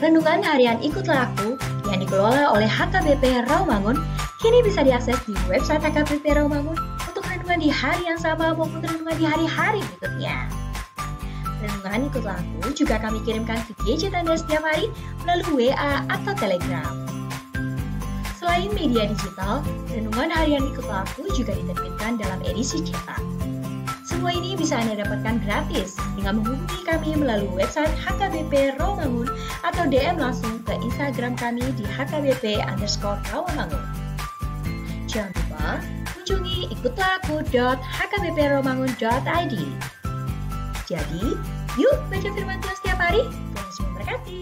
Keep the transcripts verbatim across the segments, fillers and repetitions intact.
Renungan harian Ikutlah Aku yang dikelola oleh H K B P Rawamangun kini bisa diakses di website H K B P Rawamangun untuk renungan di hari yang sama maupun renungan di hari-hari berikutnya. Renungan Ikutlah Aku juga kami kirimkan ke gadget Anda setiap hari melalui W A atau Telegram. Selain media digital, renungan harian Ikutlah Aku juga diterbitkan dalam edisi cetak. Semua ini bisa Anda dapatkan gratis dengan menghubungi kami melalui website H K B P Rawamangun atau D M langsung ke Instagram kami di H K B P underscore Rawamangun. Jangan lupa kunjungi ikutlah aku dot H K B P rawamangun dot I D. Jadi, yuk baca firman Tuhan setiap hari. Tuhan Yesus memberkati.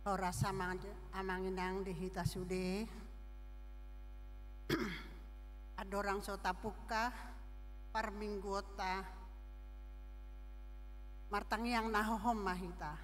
Horas amang, amang inang di hita sude. Andorang so tapungka parmingguonta, martangiang na hohom ma hita.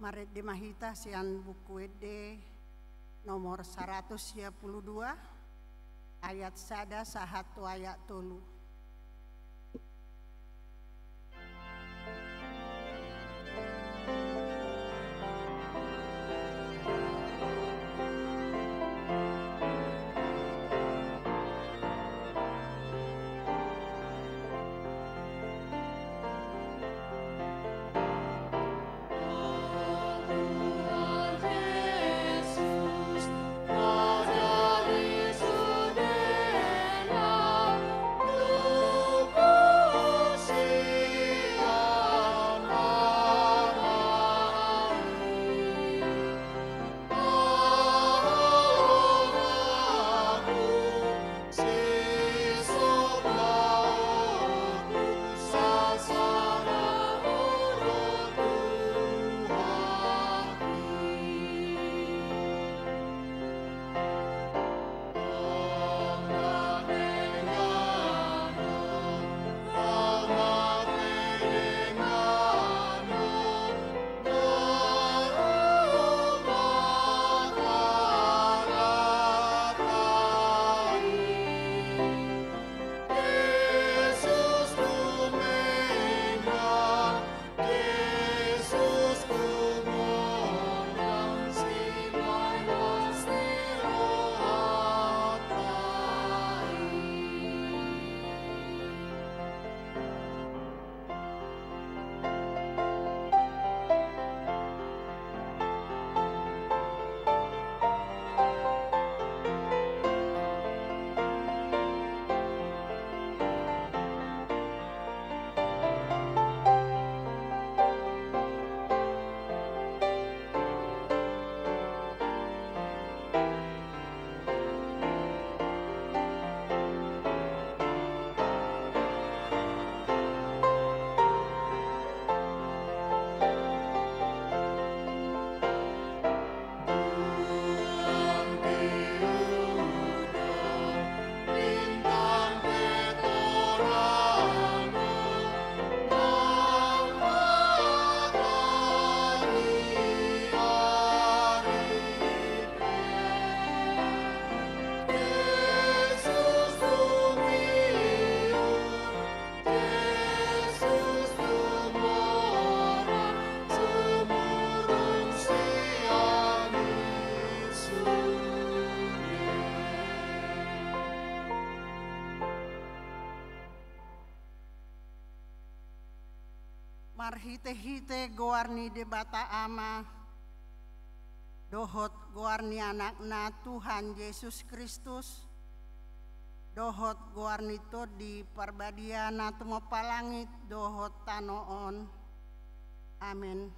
Marende ma hita sian Buku Ende nomor saratus sia pulu dua, ayat sada sahat tu ayat tolu. Marhitehite goar ni Debata Ama, dohot goar ni Anakna Tuhan Jesus Kristus, dohot goar ni Tondi Parbadia na tumompa langit dohot tano on. Amen.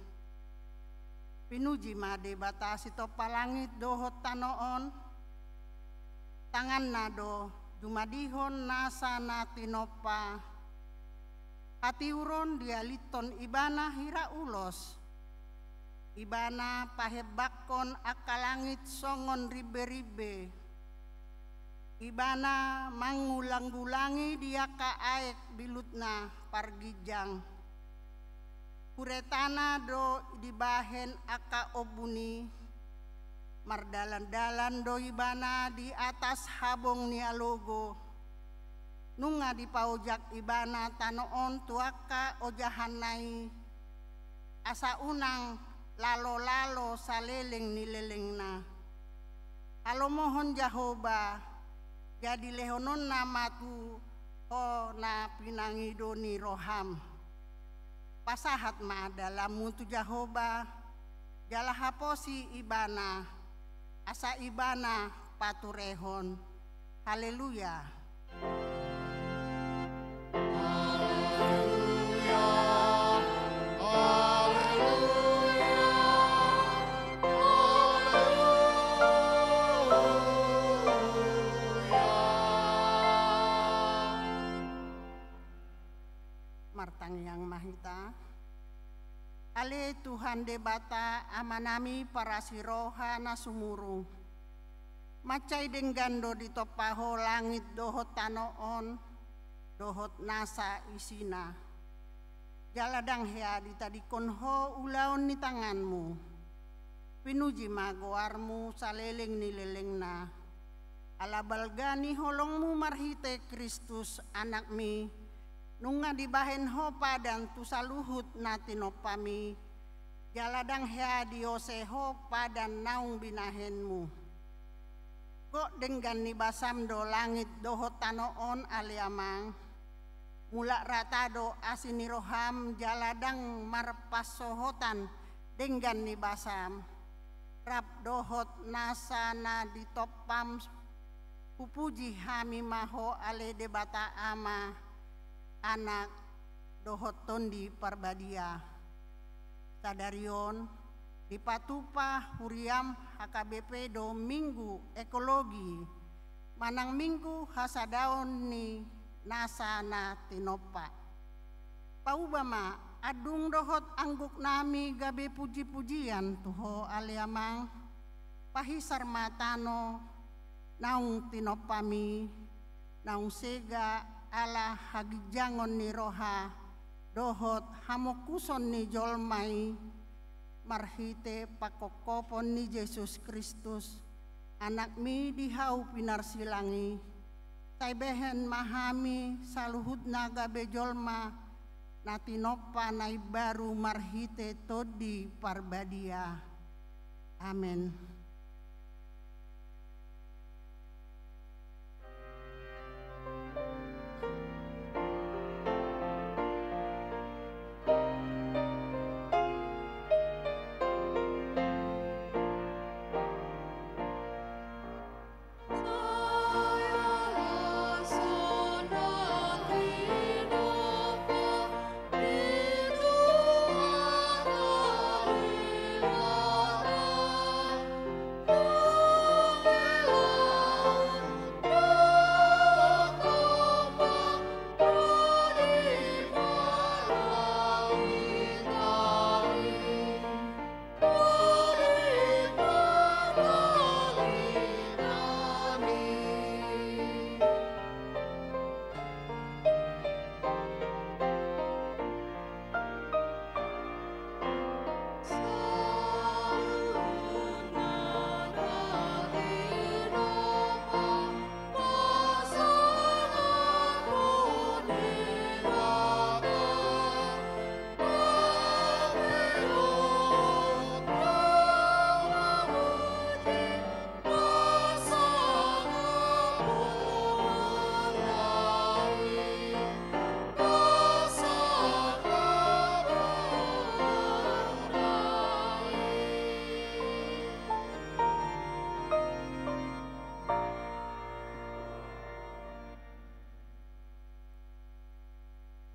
Pinuji ma Debata sitompa langit dohot tano on. Tanganna do jumadihon nasa na tinompa. Hatiuron dialithon Ibana hira ulos. Ibana pahembanghon angka langit songon rimberimbe. Ibana manggulanggulangi di angka aek bilutna parginjang. Huretana do dibahen angka ombun i, Mardalan-dalan do ibana di atas habong ni alogo. Nunga dipaojak ibana tano on tu angka ojahanna i, asa unang lalo-lalo saleleng ni lelengna. Halomohon Jahowa, jadi lehononna ma tu ho na pinangido ni roham. Pasahat ma dalanmu tu Jahowa, jala haposi ibana, asa ibana paturehon. Haleluya. Martangiang ma hita. Ale Tuhan Debata, Amanami parasi roha na sumurung. Mansai denggan do ditompa ho langit dohot tano on, dohot nasa isina. Jala ndang hea ditadingkon ho ulaon ni tanganmu. Pinuji ma goarmu saleleng ni lelengna. Ala balga ni holongmu marhite Kristus Anakmi, nunga dibahen ho padan tu saluhut na tinompami, jala ndang hea diose ho padan naung binahenmu. Gok denggan ni basam do langit dohot tano on, ale Amang. Mulak rata do asi ni roham, jala ndang marpansohotan denggan ni basam. Rap dohot nasa na ditompam, hupuji hami ma ho, ale Debata Ama, Anak, dohot Tondi Parbadia. Sadari on, dipatupa huriam H K B P do Minggu Ekologi, manang Minggu hasadaon ni nasa na tinompa. Pauba ma andung dohot angguknami gabe puji-pujian tu ho, ale Amang. Pahisar ma tano naung tinompami, naung sega ala haginjangon ni roha dohot hamongkuson ni jolma i, marhite pangkophopon ni Jesus Kristus, Anakmi di hau pinarsilang i. Sai behen ma hami saluhutna gabe jolma na tinompa na imbaru marhite Tondi Parbadia. Amen.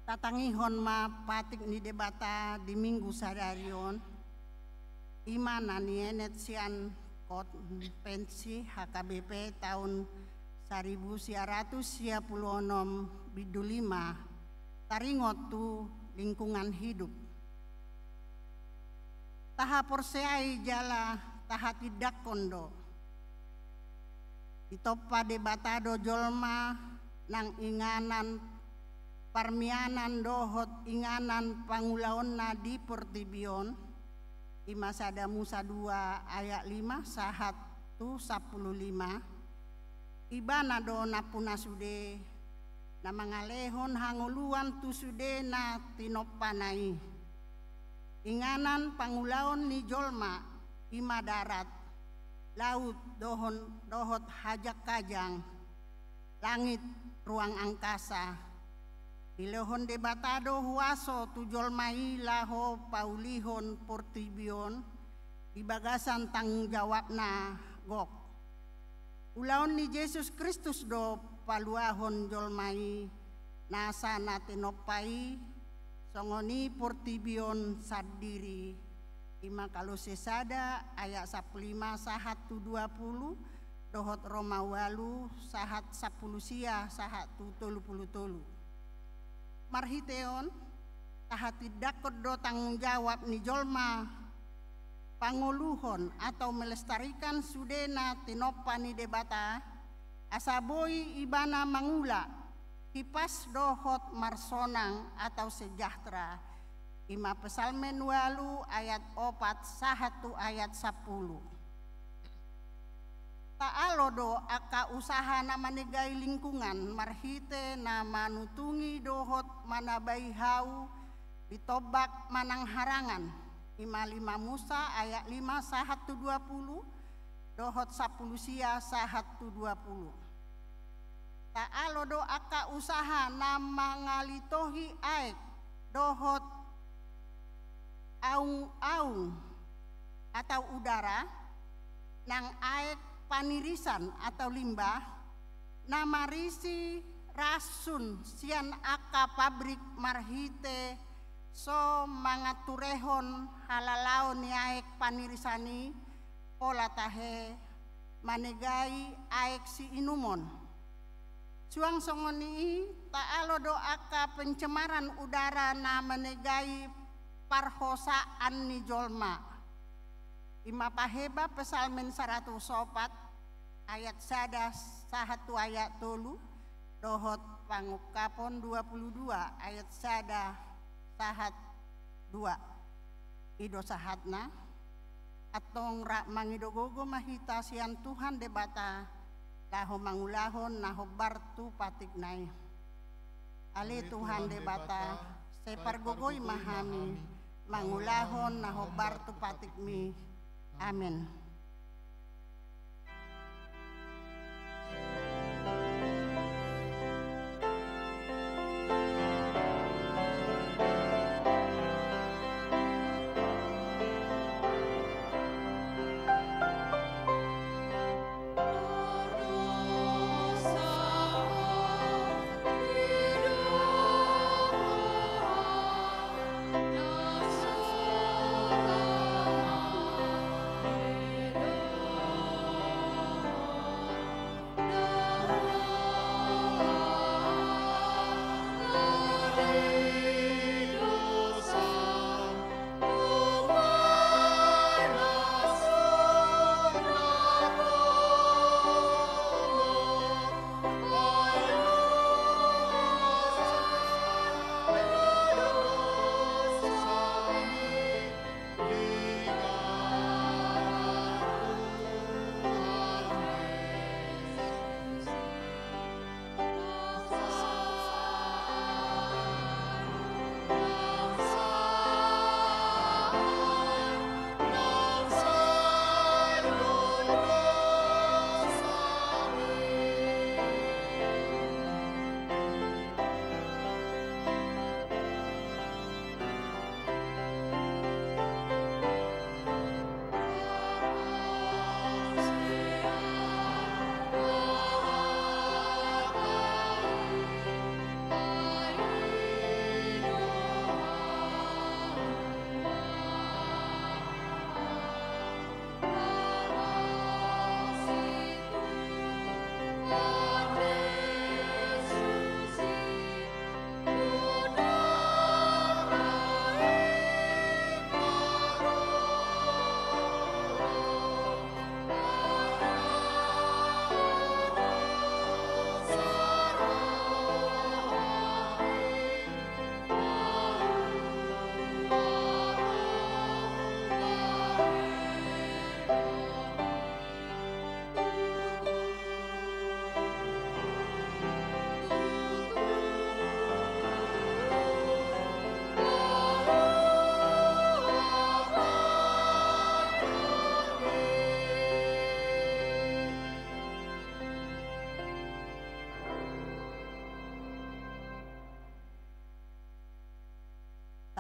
Tatangihon ma patik ni Debata di Minggu sadari on, i ma na nienet sian konvensi H K B P taon saribu sia ratus sia pulu onom bindu lima, taringot tu lingkungan hidup. Tahaporseai jala tahatindangkon do. Ditompa Debata do jolma nang inganan parmianan dohot inganan pangulaonna di portibi on, I ma sada Musa dua ayat lima sahat tu sampulu lima. Ibana do nampuna sude, na mangalehon hangoluan tu sude na tinompana i. Inganan pangulaon ni jolma i ma darat, laut, dohon, dohot hajangkajang, langit, ruang angkasa. Dilehon Debata do huaso tu jolma i laho paulihon portibi on di bagasan tanggung jawabna gok. Ulaon ni Jesus Kristus do paluahon jolma i, nasa na tinompa i, songon i portibi on sandiri. I ma Kolose sada ayat sampulu lima sahat tu dua pulu, dohot Roma ualu sahat sampulu sia sahat tu tolu pulu tolu. Marhite on, tahatindangkon do tanggung jawab ni jolma pangoluhon atau melestarikan sude na tinompa ni Debata, asa boi ibana mangula, hipas dohot marsonang atau sejahtera. I ma Psalmen ualu ayat opat sahat tu ayat sampulu. Taalo do angka usaha na manegai lingkungan marhite na manutungi dohot manabai hau di tombak manang harangan. I ma lima Musa ayat lima sahat tu dua pulu, dohot sampulu sia sahat tu dua pulu. Taalo do angka usaha na mangalitohi aek dohot aung-aung atau udara, nang aek panirisan atau limbah, na marisi rasun sian angka pabrik marhite so mangaturehon halalaon ni aek panirisan i, pola tahe manegai aek siinumon. Suang songon i, taalo do angka pencemaran udara na manegai parhosaan ni jolma. I ma paheba Psalmen saratus opat ayat sada sahat tu ayat tolu, dohot Pangungkapon dua pulu dua ayat sada sahat dua. I do sahatna. Antong rap mangido gogo ma hita sian Tuhan Debata, laho mangulahon na hombar tu patikna i. Ale Tuhan Debata, sai pargogoi ma hami, mangulahon na hombar tu patikmi. Amen.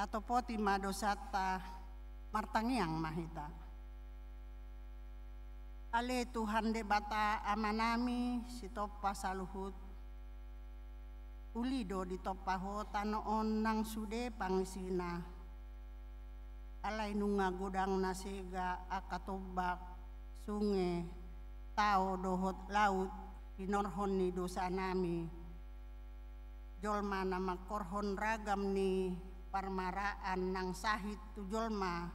Topoti ma dosanta, martangiang ma hita. Ale Tuhan Debata Amanami, sitompa saluhut, uli do ditompa Ho tano on nang sude pangisina. Alai nunga godang na sega angka tombak, sunge, tao dohot laut, hinorhon ni dosanami. Jolma na mangkorhon ragam ni parmaraan nang sahit tu jolma,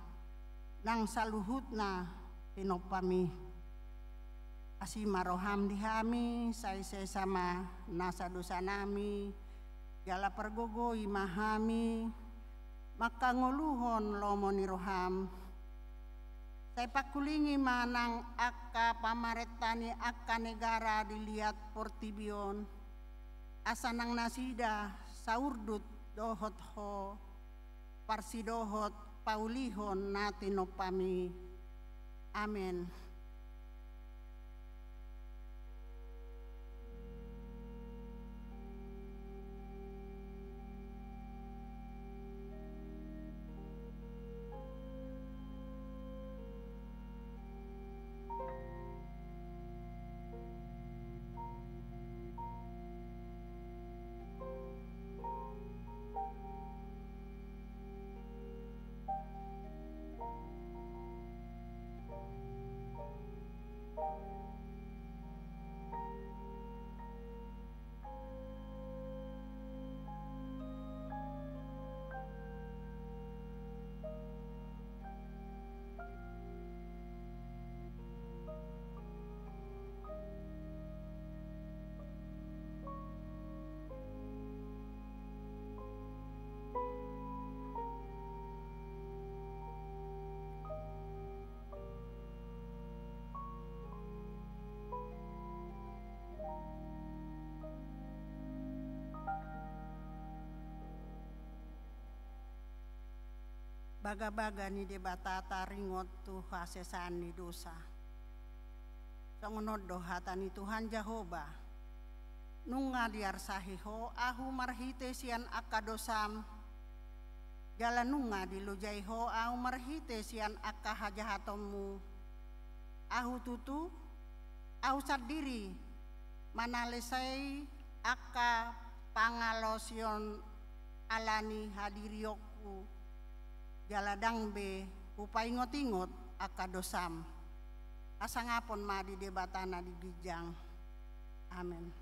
nang saluhutna tinompami. Asi ma roham di hami, sai sesa ma nasa dosanami, jala pargogoi ma hami, mangkangoluhon lomo ni roham. Sai pangkulingi ma nang angka pamarenta ni angka negara di liat portibi on, asa nang nasida saurdut dohot Ho, parsidohot paulihon na tinompami. Amen. Bagabaga ni Debata taringot tu hasesaan ni dosa. Songon on do hata ni Tuhan Jahowa: Nunga diarsahi Ho Ahu marhite sian angka dosam, jala nunga dilojai Ho Ahu marhite sian angka hajahatonmu. Ahu tutu, Ahu sandiri manalesai angka pangalaosion ala ni hadirionku, jala ndang be Hupaingot-ingot angka dosam. Hasangapon ma di Debata na di ginjang. Amen.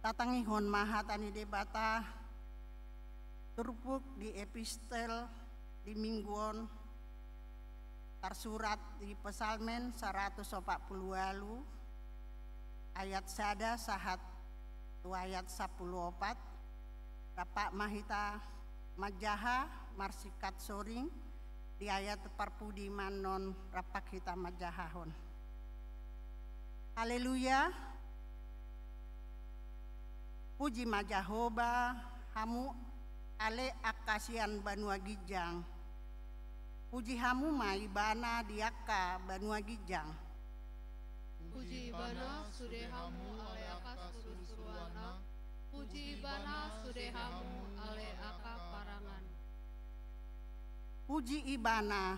Tatangihon ma hata ni Debata, turpuk di epistel di minggu on, tarsurat di Psalmen saratus opat pulu ualu, ayat sada sahat tu ayat sampulu opat. Rap ma hita manjaha marsingkat soring di ayat parpudi, mannon rap hita manjahahon. Haleluya. Puji ma Jahowa, hamu ale angka sian banua ginjang. Puji hamu ma Ibana di angka banua ginjang. Puji Ibana sude hamu ale angka surusuruanna. Puji Ibana sude hamu ale angka paranganna. Puji Ibana,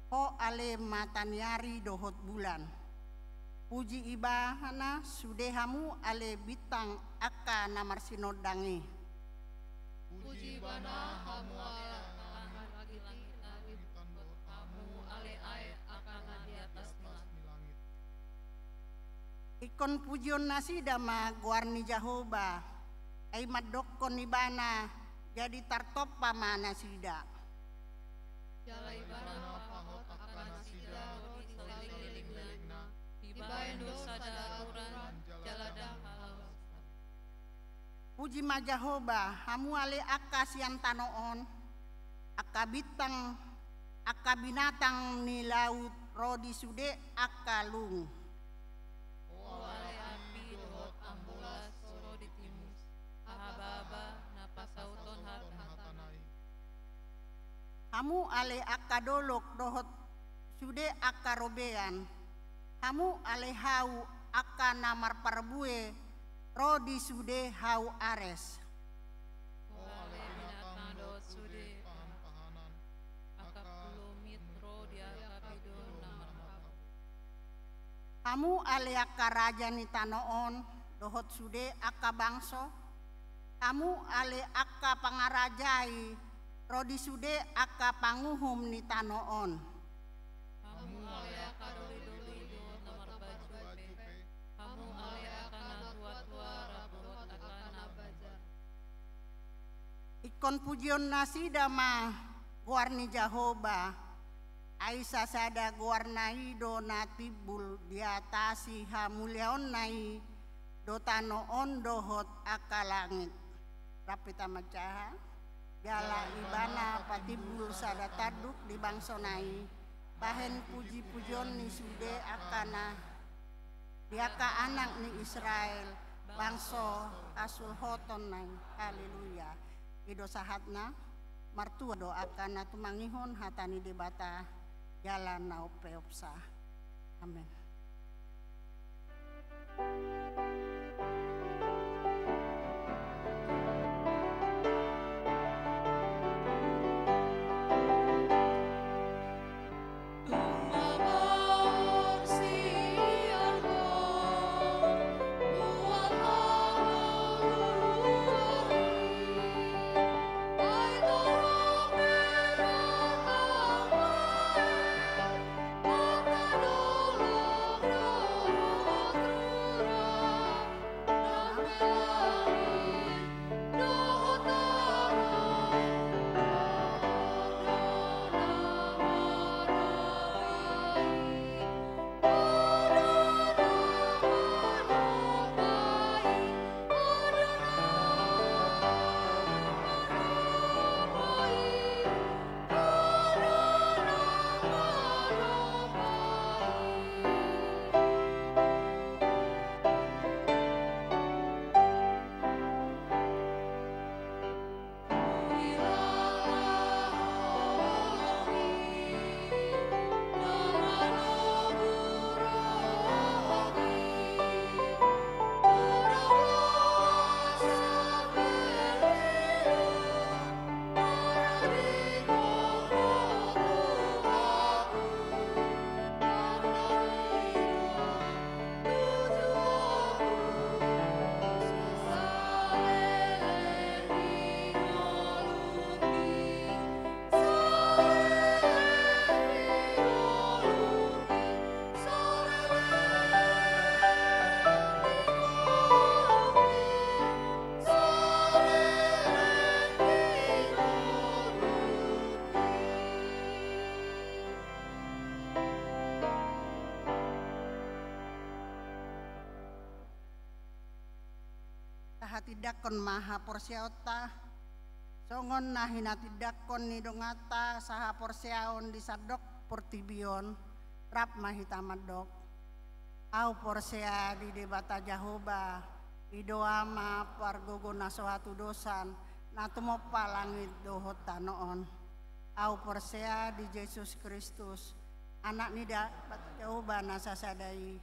ho ale mata ni ari dohot bulan. Puji Ibana sude hamu ale bintang angka na marsinondang i. Puji Ibana, hamu ale angka na di langit, hamu ale aek angka na di atas ni langit. Ingkon pujion nasida ma goar ni Jahowa, ai mandokkon Ibana, jadi tartompa ma nasida. Jala Ibana pahot angka nasida ro di saleleng ni lelengna, dibaen do sada aturan jala ndang halaosan. Puji ma Jahowa, hamu ale angka sian tano on, angka bintang, angka binatang ni laut ro di sude angka lung. O ale api dohot ambolas ro di timus, habahaba na pasauthon hatana i. Hamu ale angka dolok dohot sude angka robean, hamu ale hau angka na marparbue ro di sude hau ares. O ale binatang dohot sude pahanpahanan, angka pulomit ro di angka pido na marhau. Hamu ale angka raja ni tano on dohot sude angka bangso, hamu ale angka pangarajai ro di sude angka panguhum ni tano on. Hamu ale angka dolidoli dohot na marbaju pe, hamu ale angka natuatua rap dohot angka na bajar. Ingkon pujion nasida ma goar ni Jahowa, ai sasada goarna i do na timbul, diatasi hamuliaonna i do tano on dohot angka langit. Rap hita manjaha. Jala Ibana patimbul sada tanduk di bangsona i, bahen pujipujion ni sude angka na, di angka anak ni Israel, bangso hasulhotonna i. Haleluya. I do sahatna. Martua do angka na tumangihon hata ni Debata jala na umpeopsa. Amen. Tindanghon ma haporseaonta songon na hinatindangkon ni donganta sahaporseaon di sandok portibi on. Rap ma hita mandok: Ahu porsea di Debata Jahowa, i do Ama pargogo na so hatudosan, na tumompa langit dohot tano on. Ahu porsea di Jesus Kristus, Anak ni Debata Jahowa na sasada i,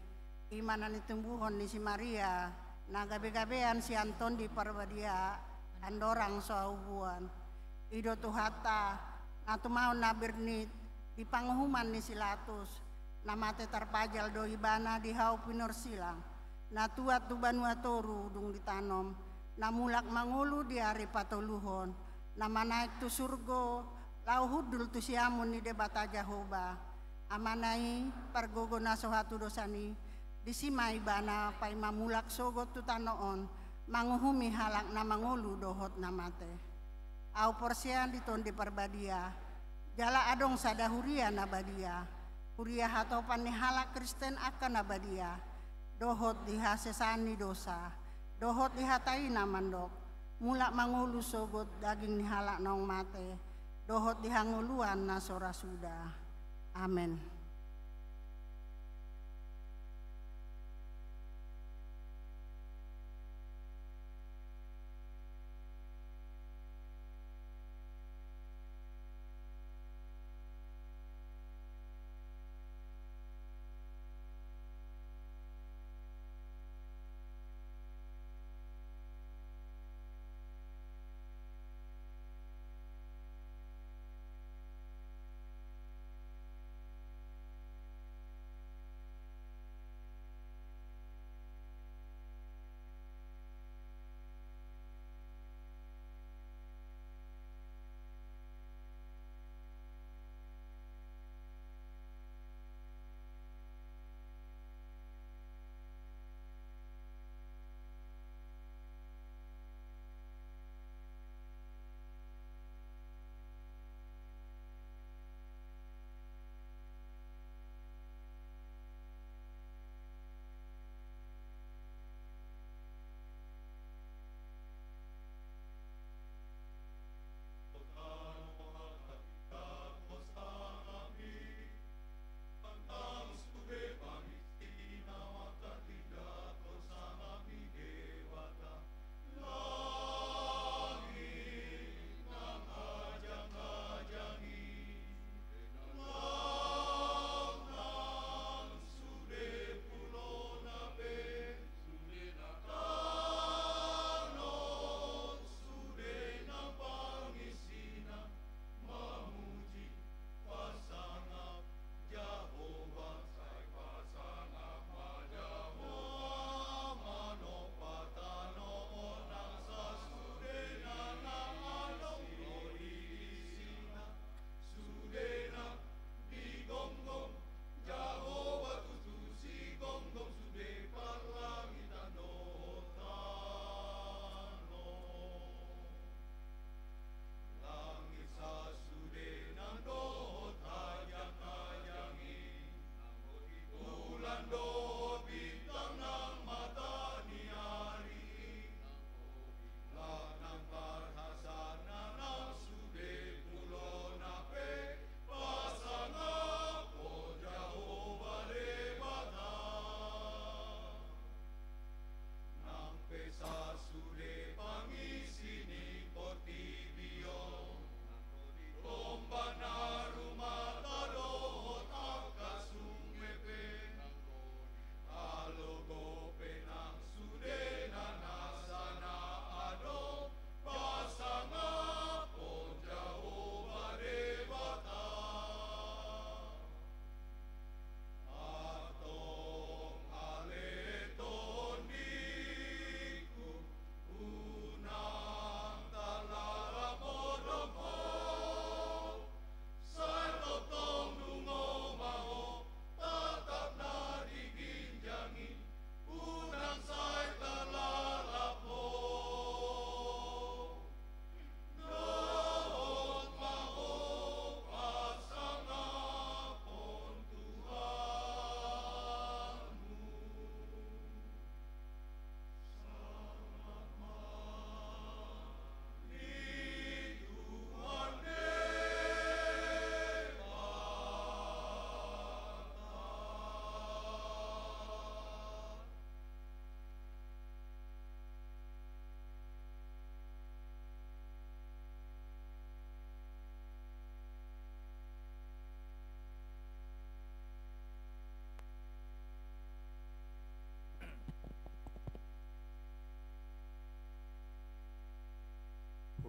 i ma na nitumbuhon ni si Maria, na gabegabean sian Tondi Parbadia, andorang so haubuan. I do Tuhanta, na tumaon na bernit di panguhuman ni si Latus, na mate tarpajal do Ibana di hau pinorsilang, na tuat tu banua toru dung ditanom, na mulak mangolu di ari patoluhon, na manaek tu surgo, laho hundul tu siamun ni Debata Jahowa, Amana i pargogo na so hatudosan i. Disi ma Ibana paima mulak sogot tu tano on, manguhumi halak na mangolu dohot na mate. Ahu porsea di Tondi Parbadia, jala adong sada huria na badia, huria hatopan ni halak Kristen angka na badia, dohot di hasesaan ni dosa, dohot di hata i na mandok: Mulak mangolu sogot daging ni halak naung mate, dohot di hangoluan na so ra suda. Amen.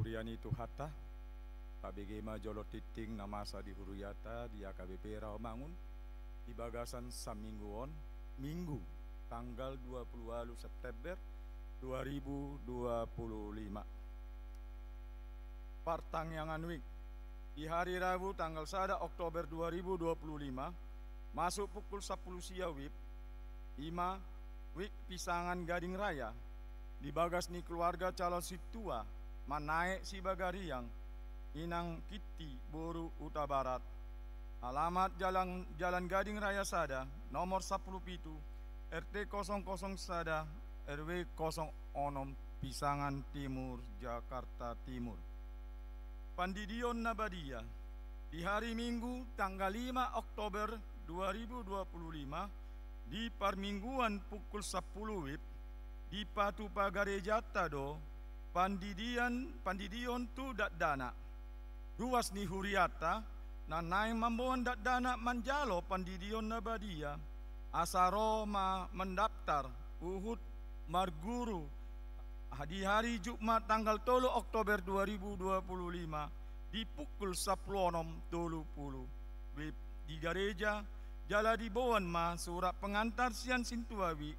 Ia ni Tuhanta, tabege ma jolo tingting na masa di huriata di H K B P Rawamangun di bagasan saminggu on, Minggu, tanggal dua puluh walu September dua ribu dua puluh lima. Partangiangan wijk. Di hari Rabu tanggal sada Oktober dua ribu dua puluh lima, masuk pukul sampulu sia wib, ima wijk pisangan gading raya, di bagas ni keluarga calon sintua, Manaek Sibagariang, Inang Kitti boru Hutabarat. Alamat Jalan, Jalan Gading Raya sada, nomor sampulu pitu, R T kosong kosong sada, R W kosong onom, Pisangan Timur, Jakarta Timur. Pandidion na badia. Di hari Minggu, tanggal lima Oktober dua ribu dua puluh lima, di parmingguan pukul sampulu wib, dipatupa garejanta do pandidian, pandidion tu dakdanak. Ruas ni hurianta, na naeng mamboan dakdanak manjalo pandidion na badia, asa ro ma mandaptar huhut marguru, di hari Jumat tanggal tolu Oktober dua ribu dua puluh lima, di pukul sampulu onom tolu pulu wib di gareja, jala diboan ma surat pengantar sian sintua wijk,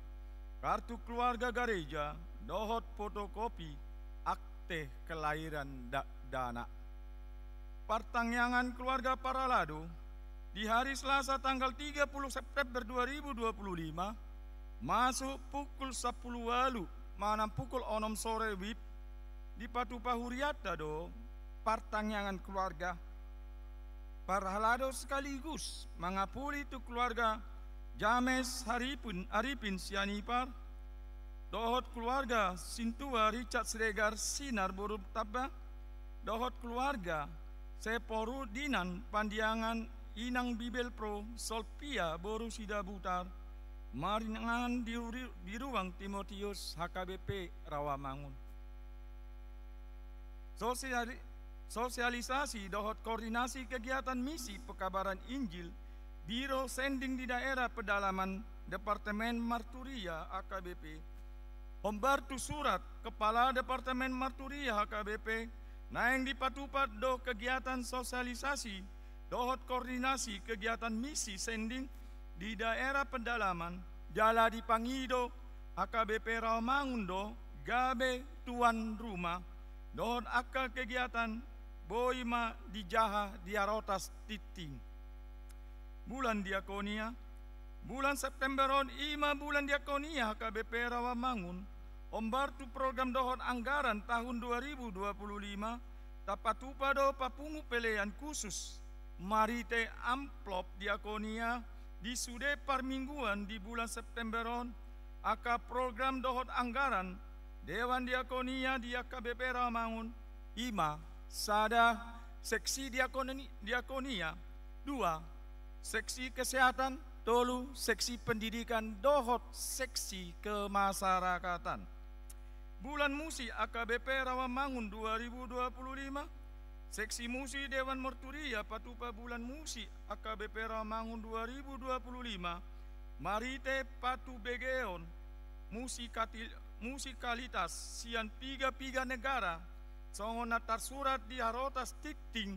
kartu keluarga gareja, dohot fotokopi akte kelahiran dakdanak. Partangiangan keluarga parhalado. Di hari Selasa tanggal tiga puluh September dua ribu dua puluh lima, masuk pukul sampulu walu manang pukul onom sore wib, dipatupa hurianta do partangiangan keluarga parhalado sekaligus mangapuli tu keluarga James Haripin, Aripin Sianipar, dohot keluarga sintua Richard Siregar Sinar boru Tamba, dohot keluarga Seporu Dinan Pandiangan Inang Bibelvrouw Solvia boru Sidabutar, maringanan di ru-, di ruang Timotius H K B P Rawamangun. Sosiali-, sosialisasi dohot koordinasi kegiatan misi pekabaran Injil, Biro Sending di Daerah Pedalaman Departemen Marturia H K B P. Hombar tu surat Kepala Departemen Marturia H K B P, naeng dipatupa do kegiatan sosialisasi dohot koordinasi kegiatan misi sending di daerah pedalaman, jala dipangido H K B P Rawamangun do gabe tuan rumah, dohot angka kegiatan boi ma dijaha di harotas tingting. Bulan diakonia. Bulan September on ima bulan diakonia H K B P Rawamangun, hombar tu program dohot anggaran tahun dua ribu dua puluh lima, tapatupa do papungu pelean khusus marhite amplop diakonia di sude parmingguan di bulan September on, angka program dohot anggaran Dewan Diakonia di H K B P Rawamangun, ima, sada, seksi diakoni-, diakonia, dua, seksi kesehatan, tolu, seksi pendidikan dohot seksi kemasyarakatan. Bulan musik H K B P Rawamangun dua ribu dua puluh lima, seksi musik Dewan Marturia patupa bulan musik H K B P Rawamangun dua ribu dua puluh lima, marhite patubegeon musikati-, musikalitas sian piga-piga negara, songon na tarsurat di harotas tingting,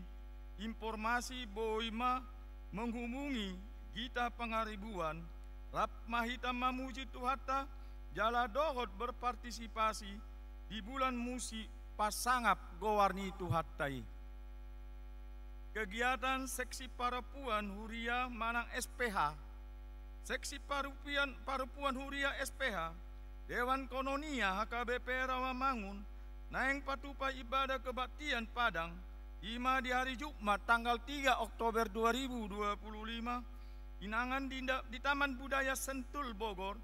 informasi boi ma menghubungi Gita Pangaribuan, rap ma hita mamuji Tuhanta, jala dohot berpartisipasi di bulan musik pasangap goar ni Tuhanta i. Kegiatan seksi parampuan huria manang S P H. Seksi parupian-, parampuan huria S P H, Dewan Koinonia H K B P Rawamangun, naeng patupa ibadah kebaktian Padang, ima di hari Jumat tanggal tiga Oktober dua ribu dua puluh lima, inangan di nda-, di Taman Budaya Sentul Bogor,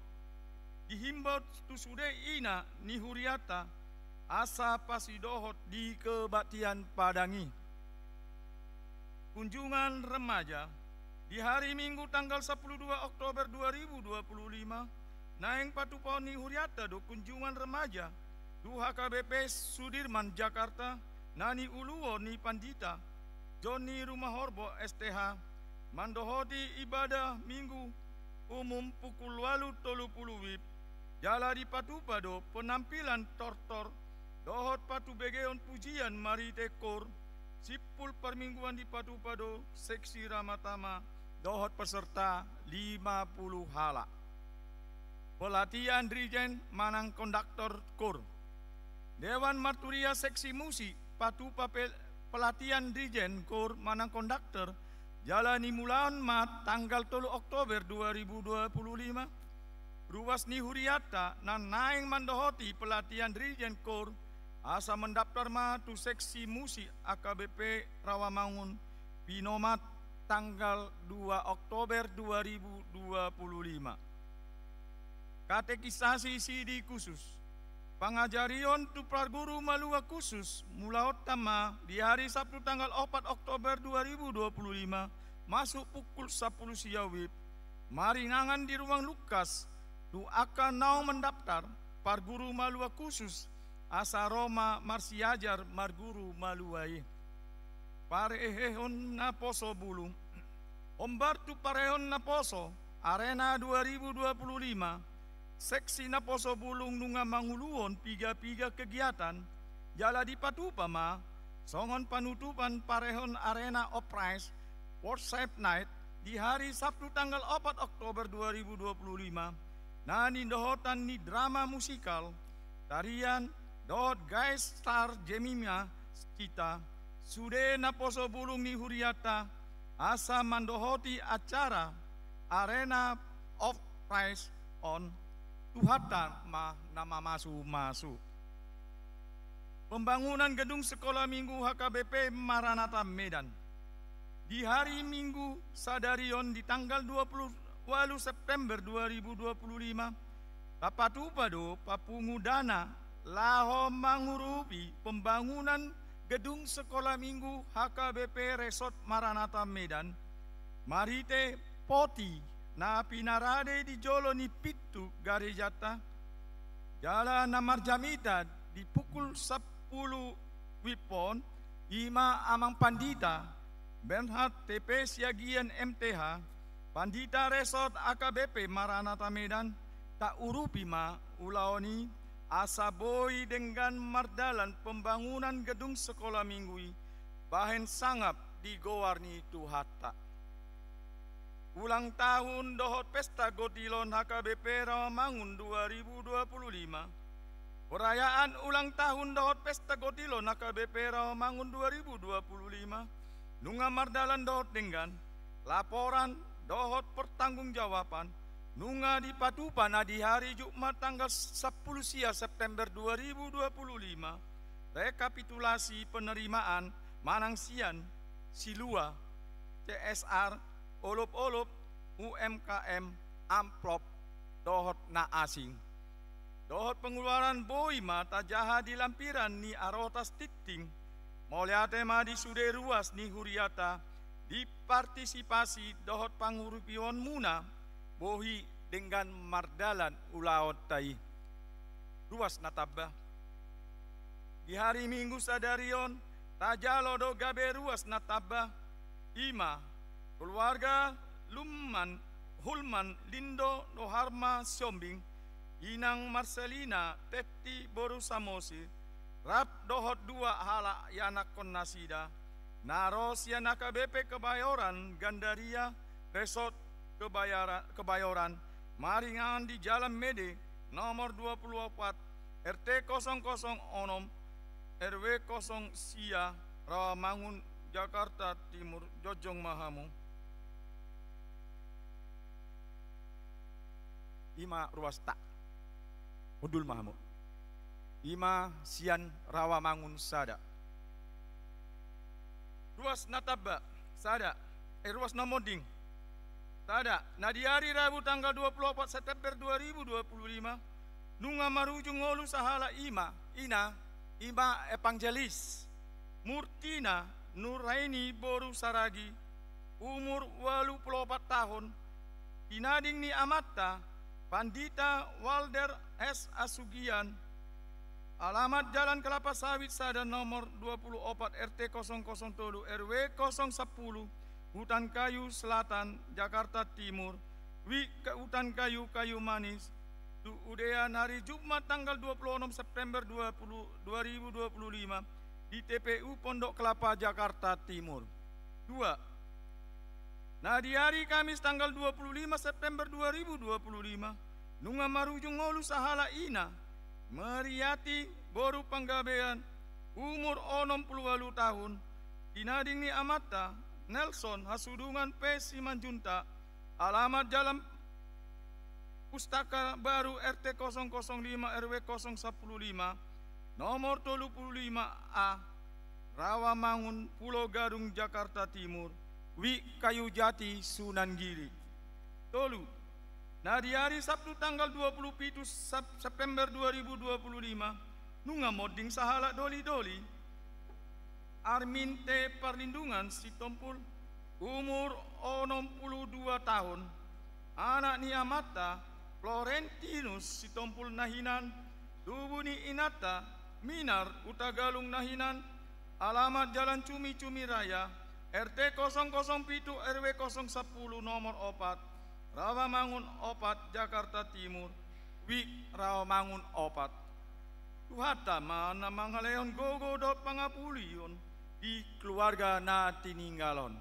dihimbau tu sude ina ni huriata, asa pasidohot di kebaktian Padang i. Kunjungan remaja. Di hari Minggu tanggal sampulu dua Oktober dua ribu dua puluh lima, naeng patupaon ni huriata do kunjungan remaja tu H K B P Sudirman Jakarta, na niuluon ni Pandita Joni Rumahorbo S T H, mandohoti ibadah Minggu umum pukul ualu tolu pulu wib, jala dipatupa do penampilan tortor dohot patubegeon pujian marhite koor, simpul parmingguan dipatupa do seksi Ramatama dohot peserta lima puluh halak. Pelatihan rijen manang konduktor koor. Dewan marturia seksi musik patupa pe-, pelatihan rijen koor manang konduktor, jala nimulahon ma tanggal tolu Oktober dua ribu dua puluh lima. Ruas ni hurianta na naeng mandohoti pelatihan rijen koor, asa mandaptar ma tu seksi musik A K B P Rawamangun, pinomat tanggal dua Oktober dua ribu dua puluh lima. Katekisasi sidi khusus. Pangajarion tu parguru malua khusus, mulahonta ma di hari Sabtu tanggal opat Oktober dua ribu dua puluh lima, masuk pukul sampulu sia WIB, maringanan di ruang Lukas, tu angka naung mandaptar, parguru malua khusus, asa ro ma marsiajar marguru malua i. Parehehon naposo bulung. Hombar tu parehehon naposo, Arena dua ribu dua puluh lima, seksi naposo bulung nunga manguluhon piga-piga kegiatan, jala dipatupa ma, songon panutupan parehehon Arena of Praise, Worship Night, di hari Sabtu tanggal opat Oktober dua ribu dua puluh lima, na nindohotan ni drama musikal, tarian, dohot guest star Jemima Cita, sude naposo bulung ni hurianta, asa mandohoti acara Arena of Praise on, Tuhanta ma na mamasu-masu. Pembangunan gedung Sekolah Minggu H K B P Maranatha Medan. Di hari Minggu sadari on di tanggal dua puluh walu September dua ribu dua puluh lima, tapatupa do papungu dana laho mangurupi pembangunan gedung Sekolah Minggu H K B P Resort Maranatha Medan, marhite poti na pinarade di jolo ni pintu garejanta, jala na marjamita di pukul sampulu WIB on, i ma Amang Pandita Bernhard T P Siagian M T H, Pandita Resort A K B P Maranatha Medan, taurupi ma ulaon i, asa boi denggan mardalan pembangunan gedung Sekolah Minggu i, bahen sangap di goar ni Tuhanta. Ulang tahun dohot pesta gotilon H K B P Rawamangun dua ribu dua puluh lima. Perayaan ulang tahun dohot pesta gotilon H K B P Rawamangun dua ribu dua puluh lima, nunga mardalan dohot denggan, laporan dohot pertanggungjawaban, nunga dipatupa na di hari Jumat tanggal sampulu sia September dua ribu dua puluh lima, rekapitulasi penerimaan manang sian, silua, C S R, olop-olop, U M K M, amplop, dohot na asing. Dohot pengeluaran boi ma tajaha di lampiran ni Arotas Tintin, mauliate ma di sude ruas ni hurianta, di partisipasi dohot pangurupionmuna, boi denggan mardalan ulaonta i. Ruas na tamba. Di hari Minggu sadari on, tajalo do gabe ruas na tamba, i ma, keluarga Lumman, Hulman, Lindo, Doharma, Siombing, Inang Marcelina, Tetti, boru Samosir, rap dohot dua halak ianakkon nasida, na ro sian H K B P Kebayoran, Gandaria, Resort Kebayara-, Kebayoran, maringanan di Jalan Mede, nomor dua puluh opat, R T kosong kosong onom, R W kosong sia, Rawamangun, Jakarta Timur, jongjong ma hamu. I ma ruasta. Hundul ma hamu. I ma sian Rawamangun sada. Ruas na tamba, sada. Eh, ruas na monding. Sada, na di ari Rabu tanggal dua puluh opat September dua ribu dua puluh lima, nunga marujung ngolu sahalak i ma, ina, i ma Evangelis Murtina Nuraini boru Saragi, umur walu pulu opat tahun, tinading ni amanta, Pandita Walder S Asugian, alamat Jalan Kelapa Sawit sada nomor dua puluh opat R T kosong kosong tolu R W kosong sepuluh, Hutan Kayu Selatan, Jakarta Timur, WIB Hutan Kayu, Kayu Manis, tu udean hari Jumat tanggal dua puluh enam September dua puluh, dua ribu dua puluh lima di T P U Pondok Kelapa, Jakarta Timur. Dua, na di ari Kamis tanggal dua puluh lima September dua ribu dua puluh lima, nunga marujung ngolu sahalak ina, Meriati boru Panggabean, umur onom pulu ualu taon, di nading ni amanta, Nelson Hasudungan P. Simanjuntak, alamat Jalan Pustaka Baru, R T kosong kosong lima, R W kosong sampulu lima, nomor tolu pulu lima A, Rawamangun, Pulo Gadung, Jakarta Timur, Wik Kayu Jati, Sunan Giri. Tolu, na di ari Sabtu tanggal dua puluh pitu Sep-, September dua ribu dua puluh lima, nunga monding sahalak doli-doli, Armin T. Parlindungan Sitompul, umur onom pulu dua taon, anak ni amanta Florentinus Sitompul na hinan, tubu ni inanta Minar Hutagalung na hinan, alamat Jalan Cumi-Cumi Raya, R T kosong kosong pitu, R W kosong sampulu, nomor opat, Rawamangun opat, Jakarta Timur, Wik Rawamangun opat. Tuhanta ma na mangalehon gogo dohot pangapulion di keluarga na tininggal on.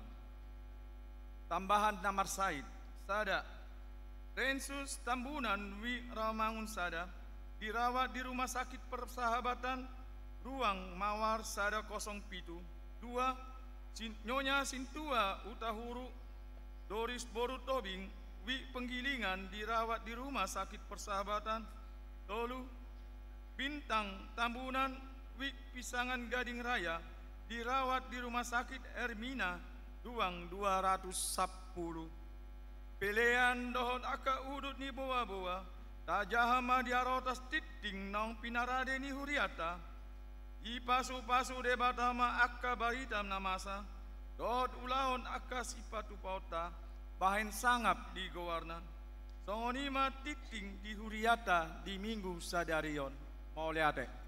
Tambahan na marsahit, sada, Rensus Tambunan, Wik Rawamangun sada, dirawat di Rumah Sakit Persahabatan, ruang mawar sada kosong pitu. Dua, Sin-, Nyonya Sintua Hutahuru, Doris boru Tobing, Wik Penggilingan, dirawat di Rumah Sakit Persahabatan. Tolu, Bintang Tambunan, Wik Pisangan Gading Raya, dirawat di Rumah Sakit Hermina, ruang dua ratus sampulu. Pelean dohot angka udut ni boaboa, tajaha ma di arotas tingting naung pinarade ni hurianta. Dipasupasu Debata ma angka barita na masa, dohot ulaon angka sipatupaonta, bahen sangap di goarna. Songon i ma tingting di hurianta di Minggu sadari on. Mauliate.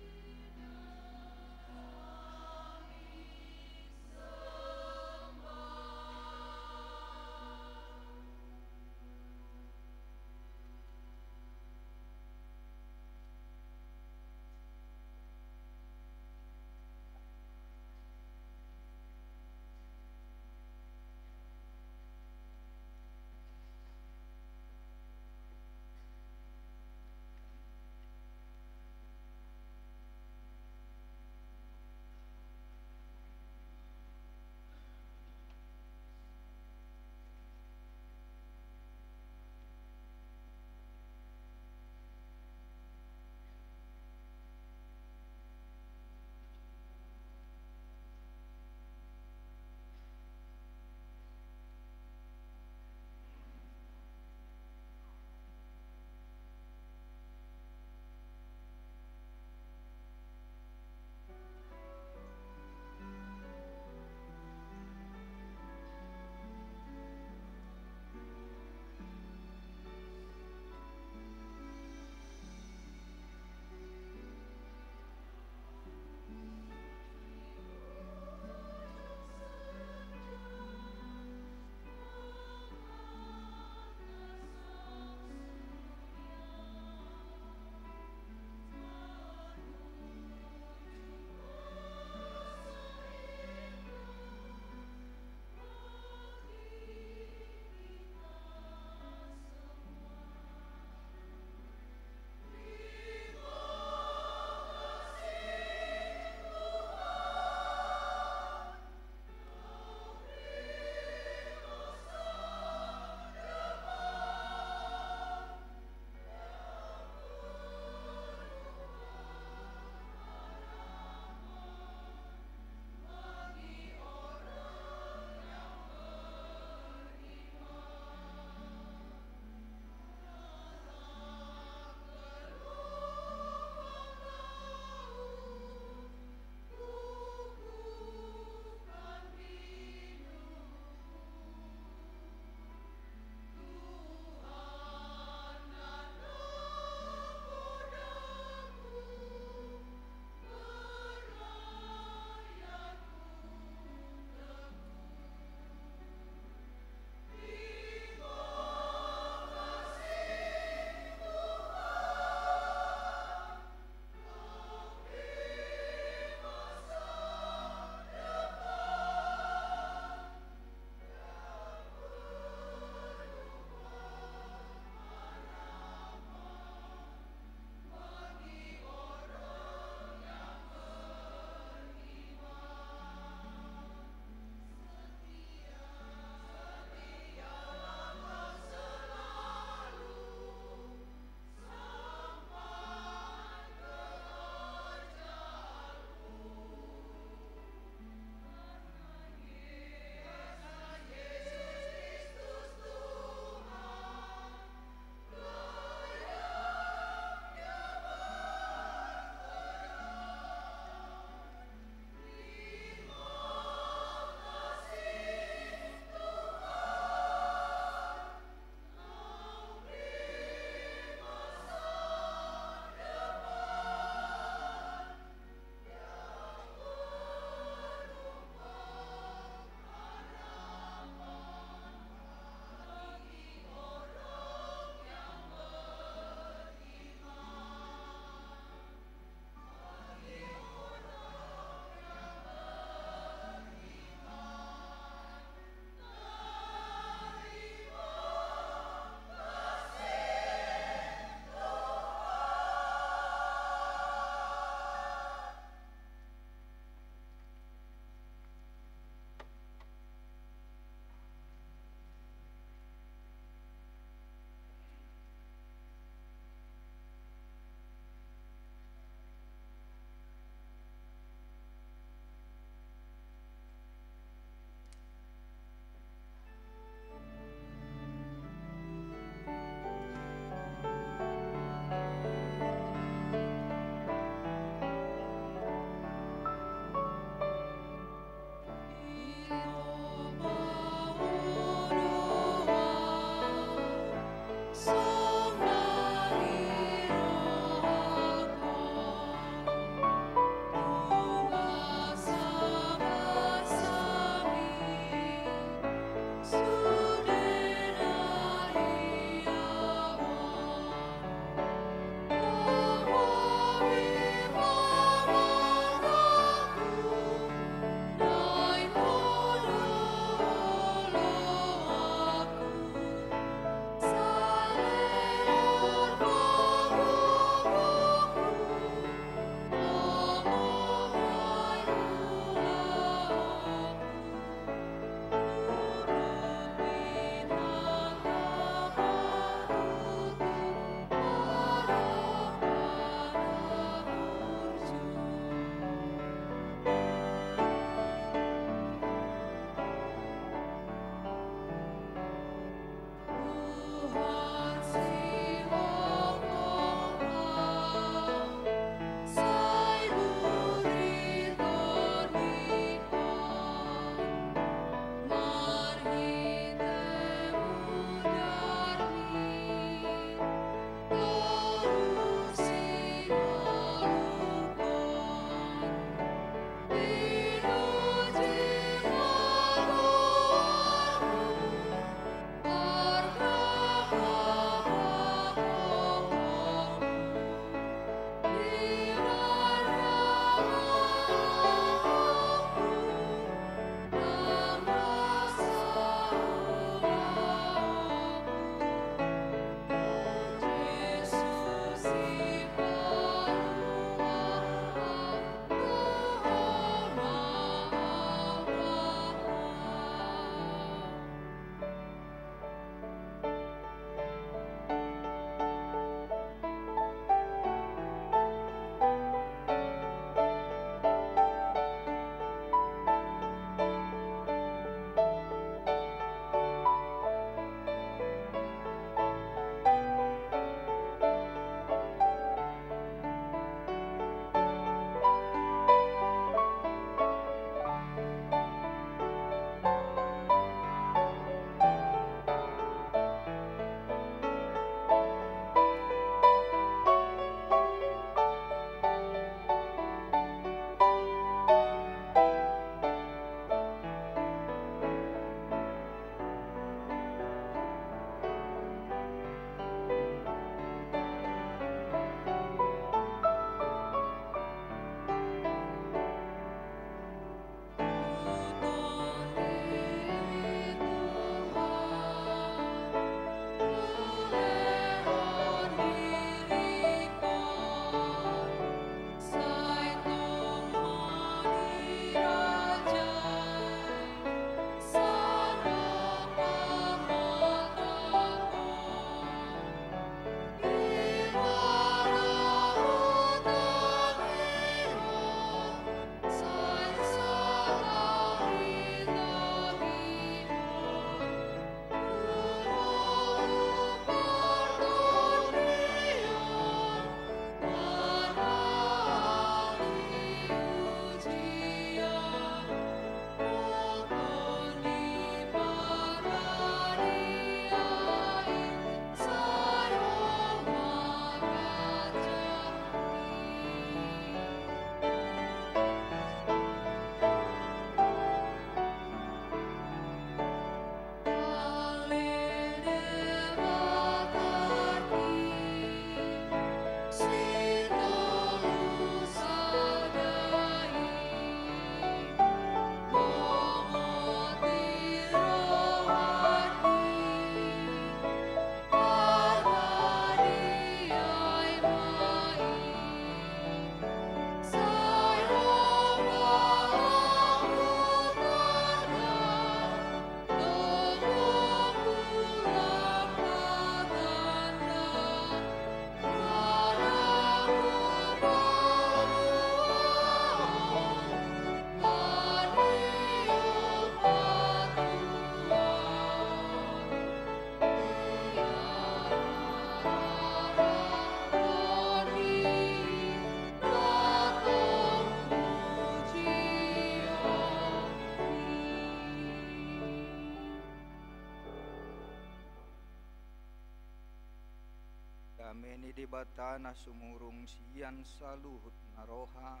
Dame ni Debata na sumurung sian saluhut na roha,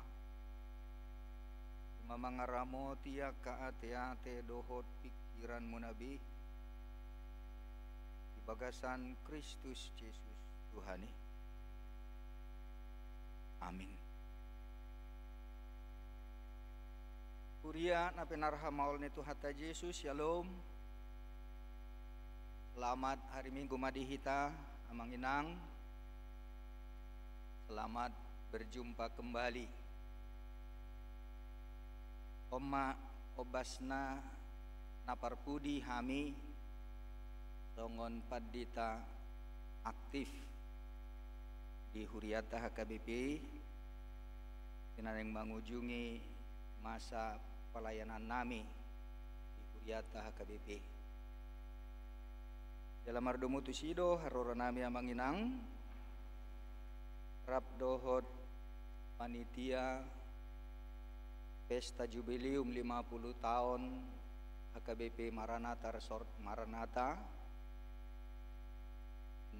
i ma mangaramoti angka ateate dohot pingkiranmuna be, di bagasan Kristus Jesus Tuhan i. Amin. Huria na pinarhamaol ni Tuhanta Jesus, Syalom. Selamat hari Minggu ma di hita, Amang Inang. Selamat berjumpa kembali. On ma ombasna na parpudi hami songon pandita aktif di hurianta H K B P, di na naeng mangujungi masa pelayanannami di hurianta H K B P. Jala mardomu tusi do haroro nami, Amang Inang, rap dohot panitia pesta jubileum lima puluh taon H K B P Maranatha Resort Maranatha,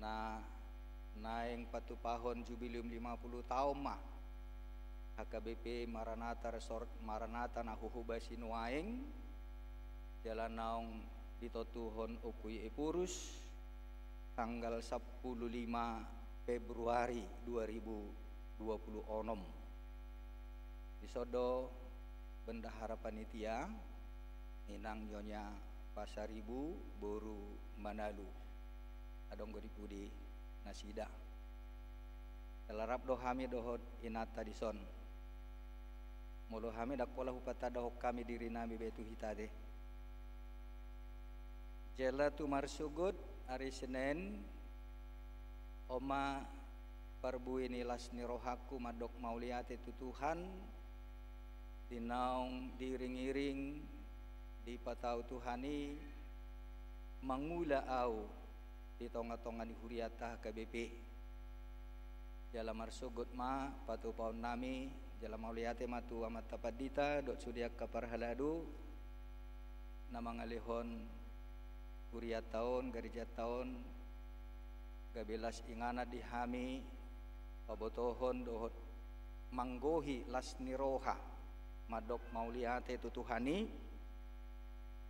na naeng patupahon jubileum lima puluh taon ma H K B P Maranatha Resort Maranatha na huhobasi nuaeng, jala naung ditotuhon Ompu i Ephorus tanggal sampulu lima Februari dua ribu dua puluh onom. Dison do bendahara panitia, Inang Nyonya Pasaribu boru Manalu. Adong do di pudi nasida. Jala rap do hami dohot inanta dison. Molo hami ndang pola hupatandahon hami dirinami be tu hita ate. Jala tu marsogot ari Senen, on ma parbue ni las ni rohangku mandok mauliate tu Tuhan, di naung diiring-iring dipatau Tuhan i mangula au di tonga-tonga ni hurianta H K B P. Jala marsogot ma patupaonnami, jala mauliate ma tu amanta pandita dohot sude angka parhalado na mangalehon hurianta on, garejanta on, gabe las inganan di hami pabotohon dohot manggohi las ni roha mandok mauliate tu Tuhan i,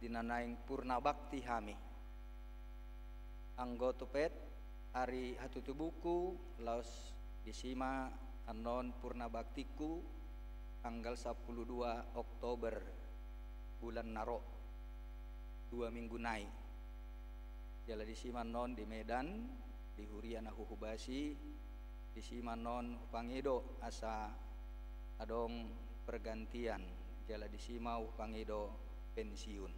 di na naeng purna bakti hami. Anggo topet ari hatutubungku, laos disi ma annon purna baktingku tanggal sampulu dua Oktober, bulan na ro, dua minggu nai. Jala disi ma annon di Medan, di huria na huhobasi, disi ma annon hupangido asa adong pergantian, jala disi ma hupangido pensiun.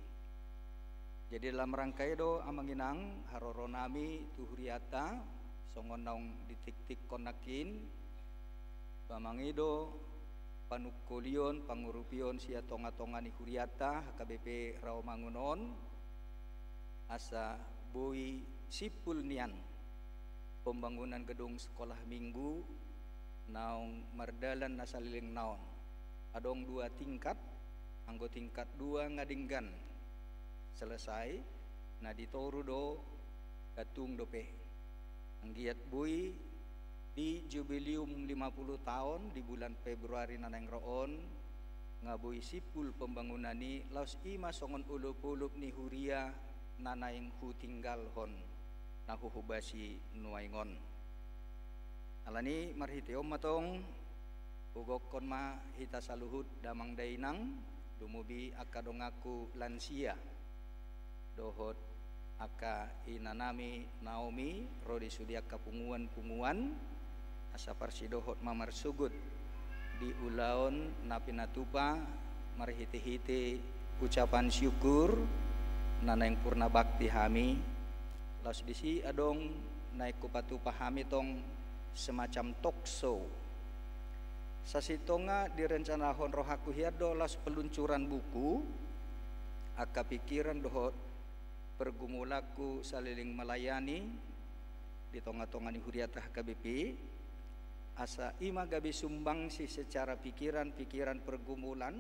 Jadi dalam rangka i do, Amang Inang, haroronami tu hurianta, songon naung ditiktikkon nangkin, pamangido panungkolion, pangurupion sian tonga-tonga ni hurianta H K B P Rawamangun on, asa boi simpul nian pembangunan gedung sekolah minggu naung mardalan na saleleng na on. Adong dua tingkat, anggo tingkat dua nga denggan selesai, na di toru do gantung dope. Anggiat boi di jubileum lima puluh taon di bulan Februari na naeng ro on, nga boi simpul pembangunan i, laos i ma songon olop-olop ni huria na naeng hutinggalhon na huhobasi nuaeng on. Alani marhite on ma tong, hugokhon ma hita saluhut damang dainang, lumobi angka donganku lansia dohot angka inanami Naomi ro di sude angka punguan-punguan, asa parsidohot ma marsogot di ulaon na pinatupa marhite-hite ucapan syukur na naeng purna bakti hami. Laos disi adong naeng hupatupa hami tong semacam talk show. Sasintongna direncanahon rohangku hian do laos peluncuran buku, angka pikiran dohot pergumulanku saleleng melayani di tonga-tonga ni hurianta H K B P, asa i ma gabe sumbangsi secara pikiran, pikiran pergumulan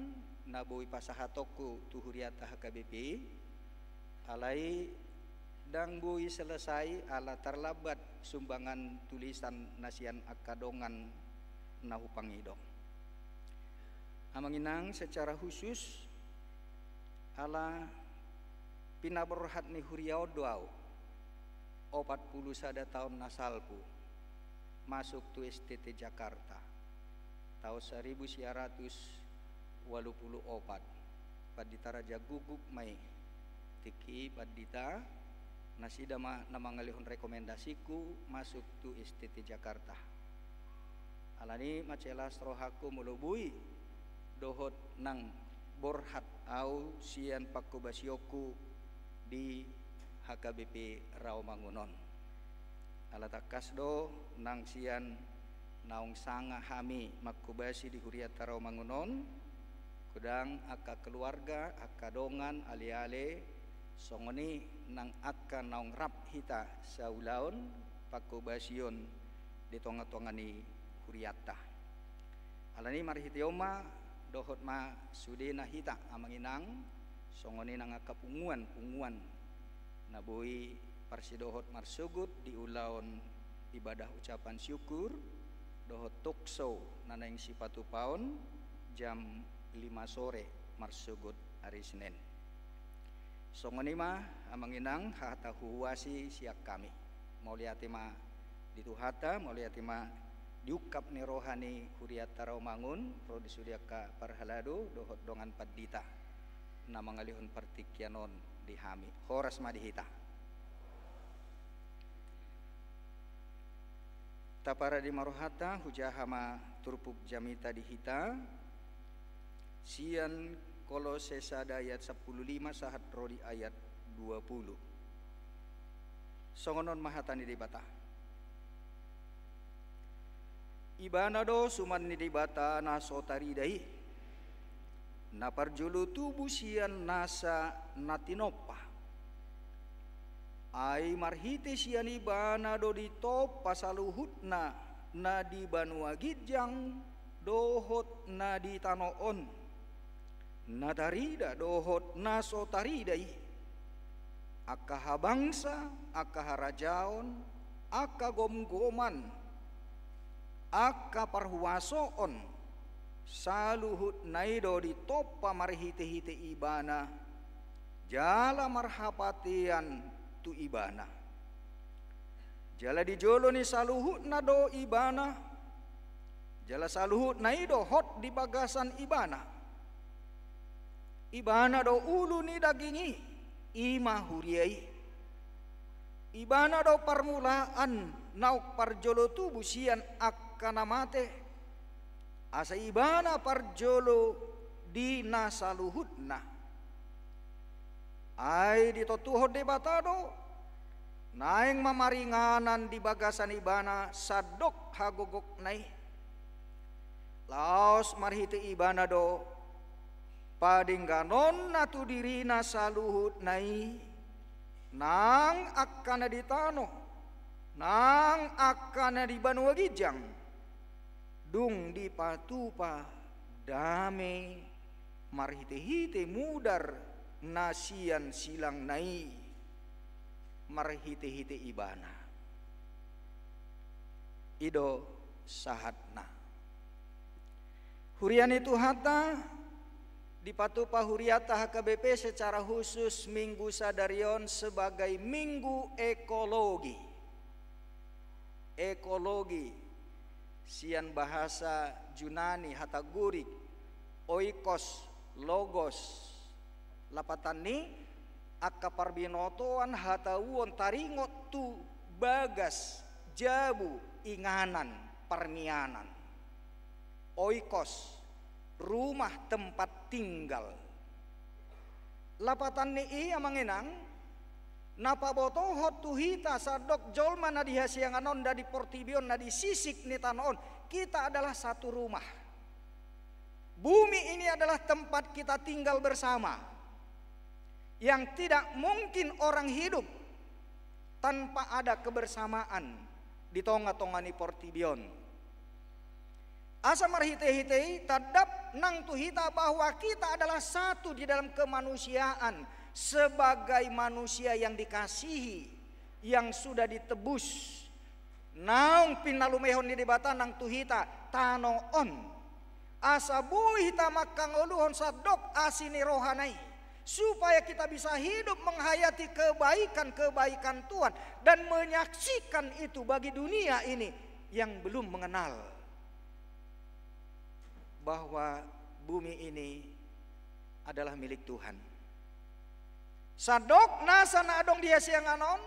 na boi pasahatonku tu hurianta H K B P, alai Ndang boi selesai ala tarlambat sumbangan tulisan na sian angka dongan na hupangido. Amang inang, secara khusus ala pinaborhat ni huria on do au opat pulu sada taon na salpu masuk tu S T T Jakarta taon saribu sia ratus ualu pulu opat. Pandita Raja Guguk ma i. Tingki pandita nasida ma na mangalehon rekomendasiku masuk tu S T T Jakarta. Alani mansai las rohangku molo boi dohot nang borhat au sian pangkobasionku di H K B P Rawamangun on. Ala tangkas do nang sian naung sanga hami mangkobasi di hurianta Rawamangun on, godang angka keluarga, angka dongan, aleale, songon i nang angka naung rap hita saulaon pangkobasion di tongatonga ni hurianta. Alani marhite on ma dohot ma sudena hita amang inang, songon i nang angka punguan-punguan na boi parsidohot marsogot di ulaon ibadah ucapan syukur dohot talk show na naeng sipatupaon jam lima sore marsogot ari Senin. Songon i ma amang inang hata huhuasi sian hami. Mauliate ma di Tuhanta, mauliate ma di ungkap ni roha ni hurianta Rawamangun ro di sude angka parhalado dohot dongan pandita na mangalehon partingkian on di hami. Horas ma di hita. Taparade ma rohanta, hujaha ma turpuk jamita di hita sian Kolose sada ayat sampulu lima sahat ro di ayat dua pulu. Songon on ma hata ni Debata. Ibana do suman ni Debata na so tarida i, na parjolo tubu sian nasa na tinompa. Ai marhite sian Ibana do ditompa saluhutna na di banua ginjang dohot na di tano on, na tarida dohot na so tarida i, angka habangsa, angka harajaon, angka gomgoman, angka parhuasoon, saluhutna i do ditompa marhitehite Ibana, jala marhapatean tu Ibana. Jala di jolo ni saluhutna do Ibana, jala saluhutna i do hot di bagasan Ibana. Ibana do ulu ni daging i, i ma huria i. Ibana do parmulaan naung parjolo tubu sian angka na mate, asa Ibana parjolo di na saluhutna. Ai ditontuhon Debata do, naeng ma maringanan di bagasan Ibana sandok hagogokna i. Laos marhite Ibana do padengganonna tu dirina saluhutna i, nang angka na di tano, nang angka na di banua ginjang, dung dipatupa dame marhitehite mudar na sian silangna i, marhitehite Ibana. I do sahatna. Huria ni Tuhanta, dipatupa hurianta H K B P secara khusus Minggu sadari on sebagai Minggu Ekologi. Ekologi, sian bahasa Junani, hata Gorik, oikos, logos. Lapatanni, angka parbinotoan, hatauon taringot tu bagas, jabu, inganan, parmianan. Oikos, rumah tempat tinggal. Lapatanni i, amang inang, na pabotohon tu hita sandok jolma na di hasiangan on, na di portibi on, na di sisik ni tano on, kita adalah satu rumah. Bumi ini adalah tempat kita tinggal bersama, yang tidak mungkin orang hidup tanpa ada kebersamaan di tonga-tonga ni portibi on. Asa marhite-hite i tandap nang tu hita bahwa kita adalah satu di dalam kemanusiaan, sebagai manusia yang dikasihi, yang sudah ditebus, naung pinalumehon ni Debata nang tu hita tano on, asa boi hita mangkangoluhon sandok asi ni rohana i, supaya kita bisa hidup menghayati kebaikan-kebaikan Tuhan dan menyaksikan itu bagi dunia ini yang belum mengenal bahwa bumi ini adalah milik Tuhan. Sandok nasa na adong di hasiangan on,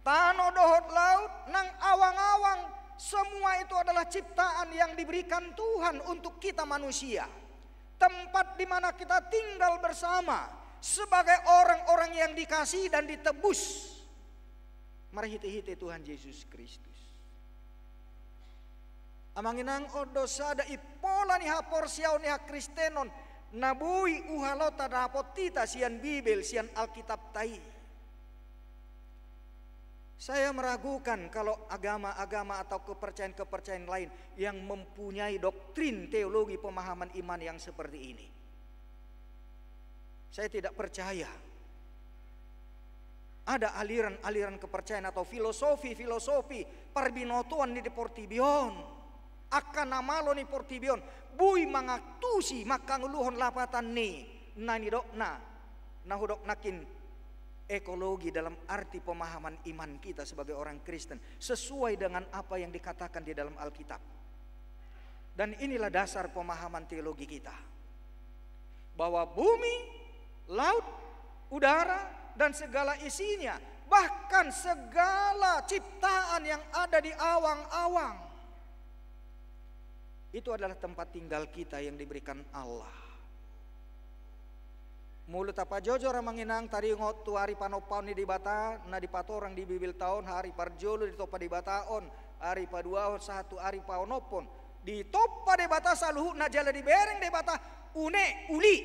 tano dohot laut, nang awang-awang, semua itu adalah ciptaan yang diberikan Tuhan untuk kita manusia. Tempat di mana kita tinggal bersama sebagai orang-orang yang dikasihi dan ditebus marhite-hite Tuhan Jesus Kristus. Amang inang, on do sada impola ni haporseaon ni hakristenon na boi huhalota dapot hita sian Bibel, sian Alkitabta i. Saya meragukan kalau agama-agama atau kepercayaan-kepercayaan lain yang mempunyai doktrin teologi pemahaman iman yang seperti ini. Saya tidak percaya ada aliran-aliran kepercayaan atau filosofi-filosofi parbinotoan ni di portibi on, angka na malo ni portibi on, boi mangantusi mangkangoluhon lapatan ni na nidokna, na hudok nangkin ekologi dalam arti pemahaman iman kita sebagai orang Kristen, sesuai dengan apa yang dikatakan di dalam Alkitab. Dan inilah dasar pemahaman teologi kita, bahwa bumi, laut, udara, dan segala isinya, bahkan segala ciptaan yang ada di awang-awang, itu adalah tempat tinggal kita yang diberikan Allah. Molo tapajojor, amang inang, taringot tu ari panompaon ni Debata na dipatorang di Bibelta on, ari parjolo ditompa Debata on, ari paduahon sahat tu ari paonomhon, ditompa Debata saluhutna jala dibereng Debata une, uli.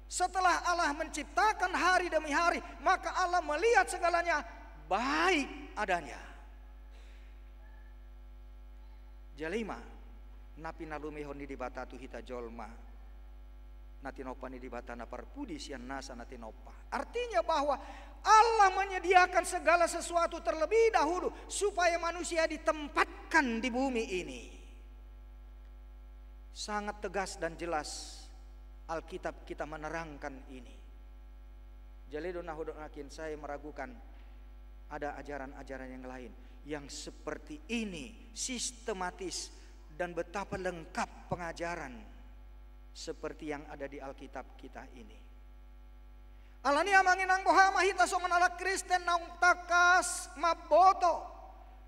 Setelah Allah menciptakan hari demi hari, maka Allah melihat segalanya baik adanya. Jala i ma na pinalumehon ni Debata tu hita jolma na tinompa ni Debata na parpudi sian nasa na tinompa. Artinya bahwa Allah menyediakan segala sesuatu terlebih dahulu supaya manusia ditempatkan di bumi ini. Sangat tegas dan jelas Alkitab kita menerangkan ini. Jala i do na hudok nangkin, saya meragukan ada ajaran-ajaran yang lain yang seperti ini sistematis dan betapa lengkap pengajaran seperti yang ada di Alkitab kita ini. Alani i, amang inang, boha ma hita songon halak Kristen naung tangkas mamboto,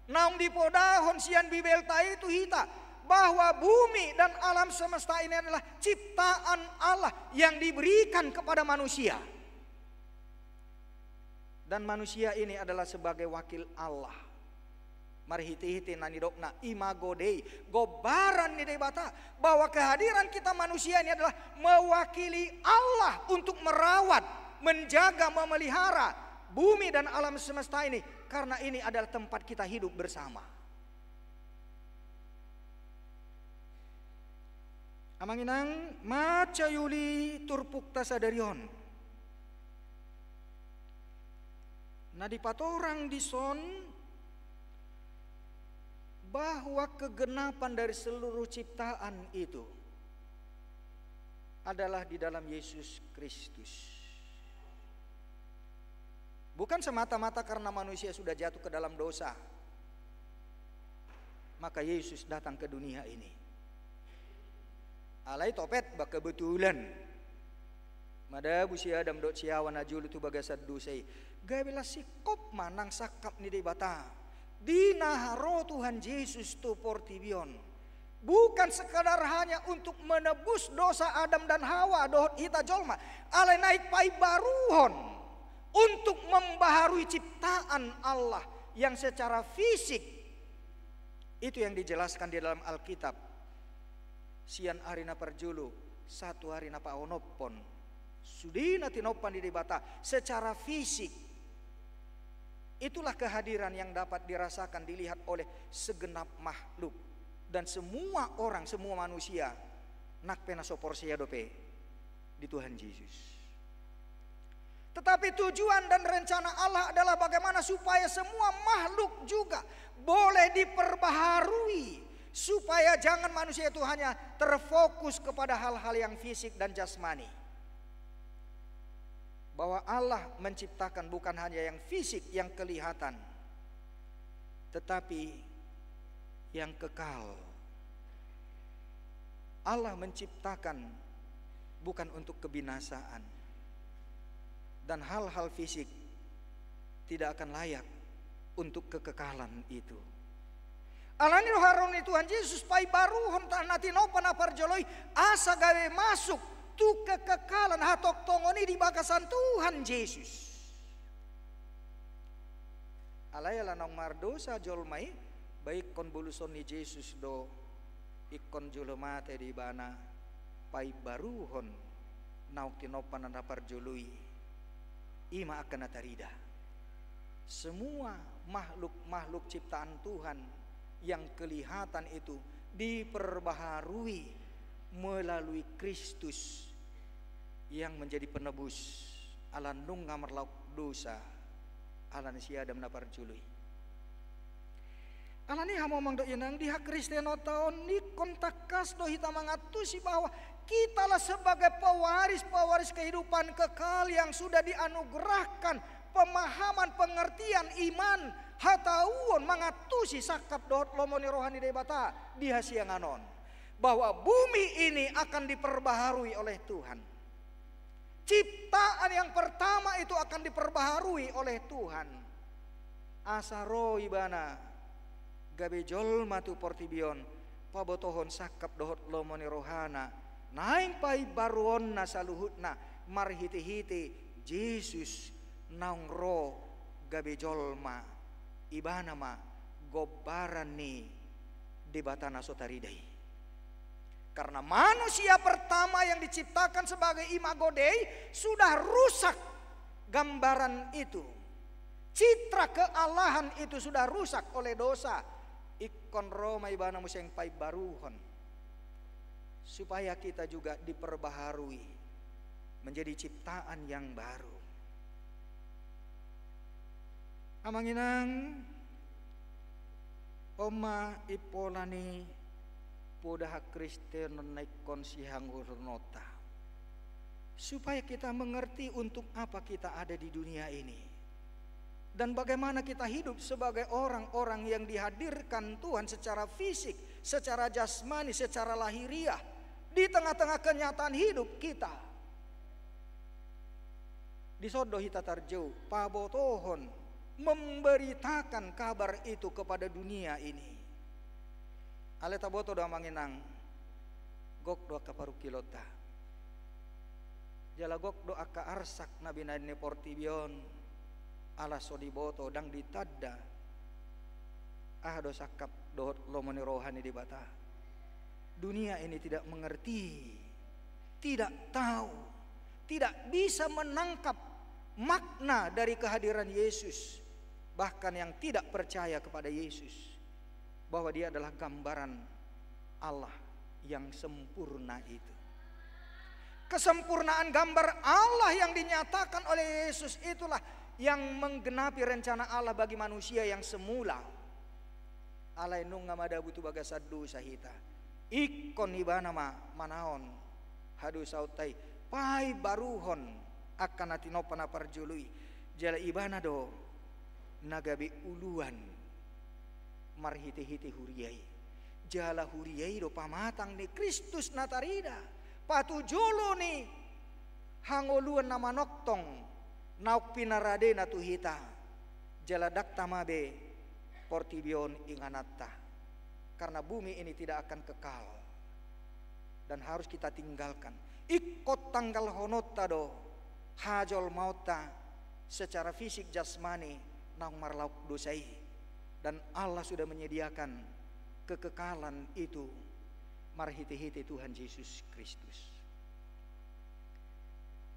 naung dipodahon sian Bibelta i tu hita, bahwa bumi dan alam semesta ini adalah ciptaan Allah yang diberikan kepada manusia. Dan manusia ini adalah sebagai wakil Allah. Marhite-hite na nidokna Imago Dei, gombaran ni Debata, bahwa kehadiran kita manusia ini adalah mewakili Allah untuk merawat, menjaga, memelihara bumi dan alam semesta ini, karena ini adalah tempat kita hidup bersama. Amang inang, mansai uli turpukta sadari on. Na dipatorang dison bahwa kegenapan dari seluruh ciptaan itu adalah di dalam Yesus Kristus. Bukan semata-mata karena manusia sudah jatuh ke dalam dosa, maka Yesus datang ke dunia ini. Alai topet, ba kebetulan madabu si Adam dohot si Hawa na jolo tu bagasan dosa i, gabe las singkop ma nang sangkap ni Debata di na ro Tuhan Jesus tu portibi on. Bukan sekadar hanya untuk menebus dosa Adam dan Hawa dohot hita jolma, alai naeng paimbaruhon untuk membaharui ciptaan Allah yang secara fisik. Itu yang dijelaskan di dalam Alkitab. Sian ari na parjolo sahat tu ari na paonomhon, sude na tinompa ni Debata secara fisik. Itulah kehadiran yang dapat dirasakan, dilihat oleh segenap makhluk dan semua orang, semua manusia, nang pe na so porsea dope di Tuhan Jesus. Tetapi tujuan dan rencana Allah adalah bagaimana supaya semua makhluk juga boleh diperbaharui, supaya jangan manusia itu hanya terfokus kepada hal-hal yang fisik dan jasmani. Bahwa Allah menciptakan bukan hanya yang fisik, yang kelihatan, tetapi yang kekal. Allah menciptakan bukan untuk kebinasaan. Dan hal-hal fisik tidak akan layak untuk kekekalan itu. Alani do haroro ni Tuhan Jesus paimbaruhon na tinopa na parjolo i asa gabe masuk tu kekekalan hatongtongon i di bagasan Tuhan Jesus. Alai ala naung mardosa jolma i, ba ingkon boluson ni Jesus do, ingkon jolo mate do ibana, paimbaruhon naung tinopa na parjolo i. I ma angka na tarida. Semua makhluk-makhluk ciptaan Tuhan yang kelihatan itu diperbaharui melalui Kristus yang menjadi penebus ala nunga marlaok dosa ala ni si Adam na parjolo i. Alani i hamu amang dohot inang, di hakristenonta on ingkon tangkas do hita mangantusi bahwa kitalah sebagai pewaris-pewaris kehidupan kekal yang sudah dianugerahkan pemahaman, pengertian, iman, hatahuon mangantusi sangkap dohot lomo ni roha ni Debata di hasiangan on. Bahwa bumi ini akan diperbaharui oleh Tuhan. Ciptaan yang pertama itu akan diperbaharui oleh Tuhan. Asa ro ibana gabe jolma tu portibi on, pabotohon sangkap dohot lomo ni rohana, naeng paimbaruonna saluhutna marhitehite Jesus naung ro gabe jolma. Ibana ma gombaran ni Debata na so tarida i. Karena manusia pertama yang diciptakan sebagai imago Dei sudah rusak gambaran itu. Citra keallahan itu sudah rusak oleh dosa. Ingkon ro ma ibana muse paimbaruhon. Supaya kita juga diperbaharui menjadi ciptaan yang baru. Amang inang, on ma impola ni poda hakristenon na ingkon sihangoluhononta. Supaya kita mengerti untuk apa kita ada di dunia ini. Dan bagaimana kita hidup sebagai orang-orang yang dihadirkan Tuhan secara fisik, secara jasmani, secara lahiriah di tengah-tengah kenyataan hidup kita. Dison do hita tarjou, pabotohon, memberitakan kabar itu kepada dunia ini. Alai taboto do amang inang, gok do angka parungkilonta. Jala gok do angka arsak na binahen ni portibi on, ala so diboto, ndang ditanda. Aha do sangkap dohot lomo ni roha ni Debata. Dunia ini tidak mengerti, tidak tahu, tidak bisa menangkap makna dari kehadiran Yesus. Bahkan yang tidak percaya kepada Yesus, bahwa Dia adalah gambaran Allah yang sempurna itu. Kesempurnaan gambar Allah yang dinyatakan oleh Yesus itulah yang menggenapi rencana Allah bagi manusia yang semula. Alai nunga madabu tu bagasan dosa hita. Ingkon ibana ma manaon hadosaonta i, paimbaruhon angka na tinompa na parjolo i. Jala ibana do na gabe uluan marhitehite huria i. Jala huria i do pamatang ni Kristus na tarida, patujolo ni hangoluan na manongtong naung pinaradena tu hita. Jala ndang tama be portibi on ingananta. Karena bumi ini tidak akan kekal dan harus kita tinggalkan. Ingkon tanggalhononta do hajolmaonta secara fisik jasmani naung marlaok dosa i. Dan Allah sudah menyediakan kekekalan itu marhitehite Tuhan Jesus Kristus.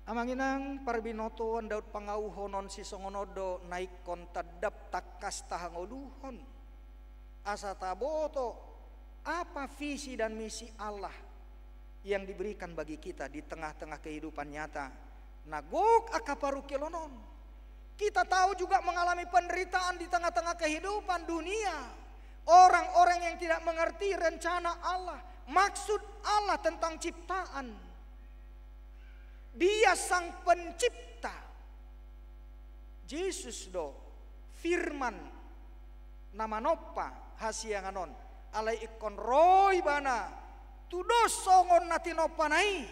Amang inang, parbinotoan dohot pangauhonon sisongon on do na ingkon tandap tangkas tahangoluhon. Asa taboto apa visi dan misi Allah yang diberikan bagi kita di tengah-tengah kehidupan nyata Na gok angka parungkilon on. Kita tahu juga mengalami penderitaan di tengah-tengah kehidupan dunia. Orang-orang yang tidak mengerti rencana Allah, maksud Allah tentang ciptaan. Dia Sang Pencipta. Jesus do Firman na manompa hasiangan on. Alai ingkon ro Ibana tudos songon na tinompana i.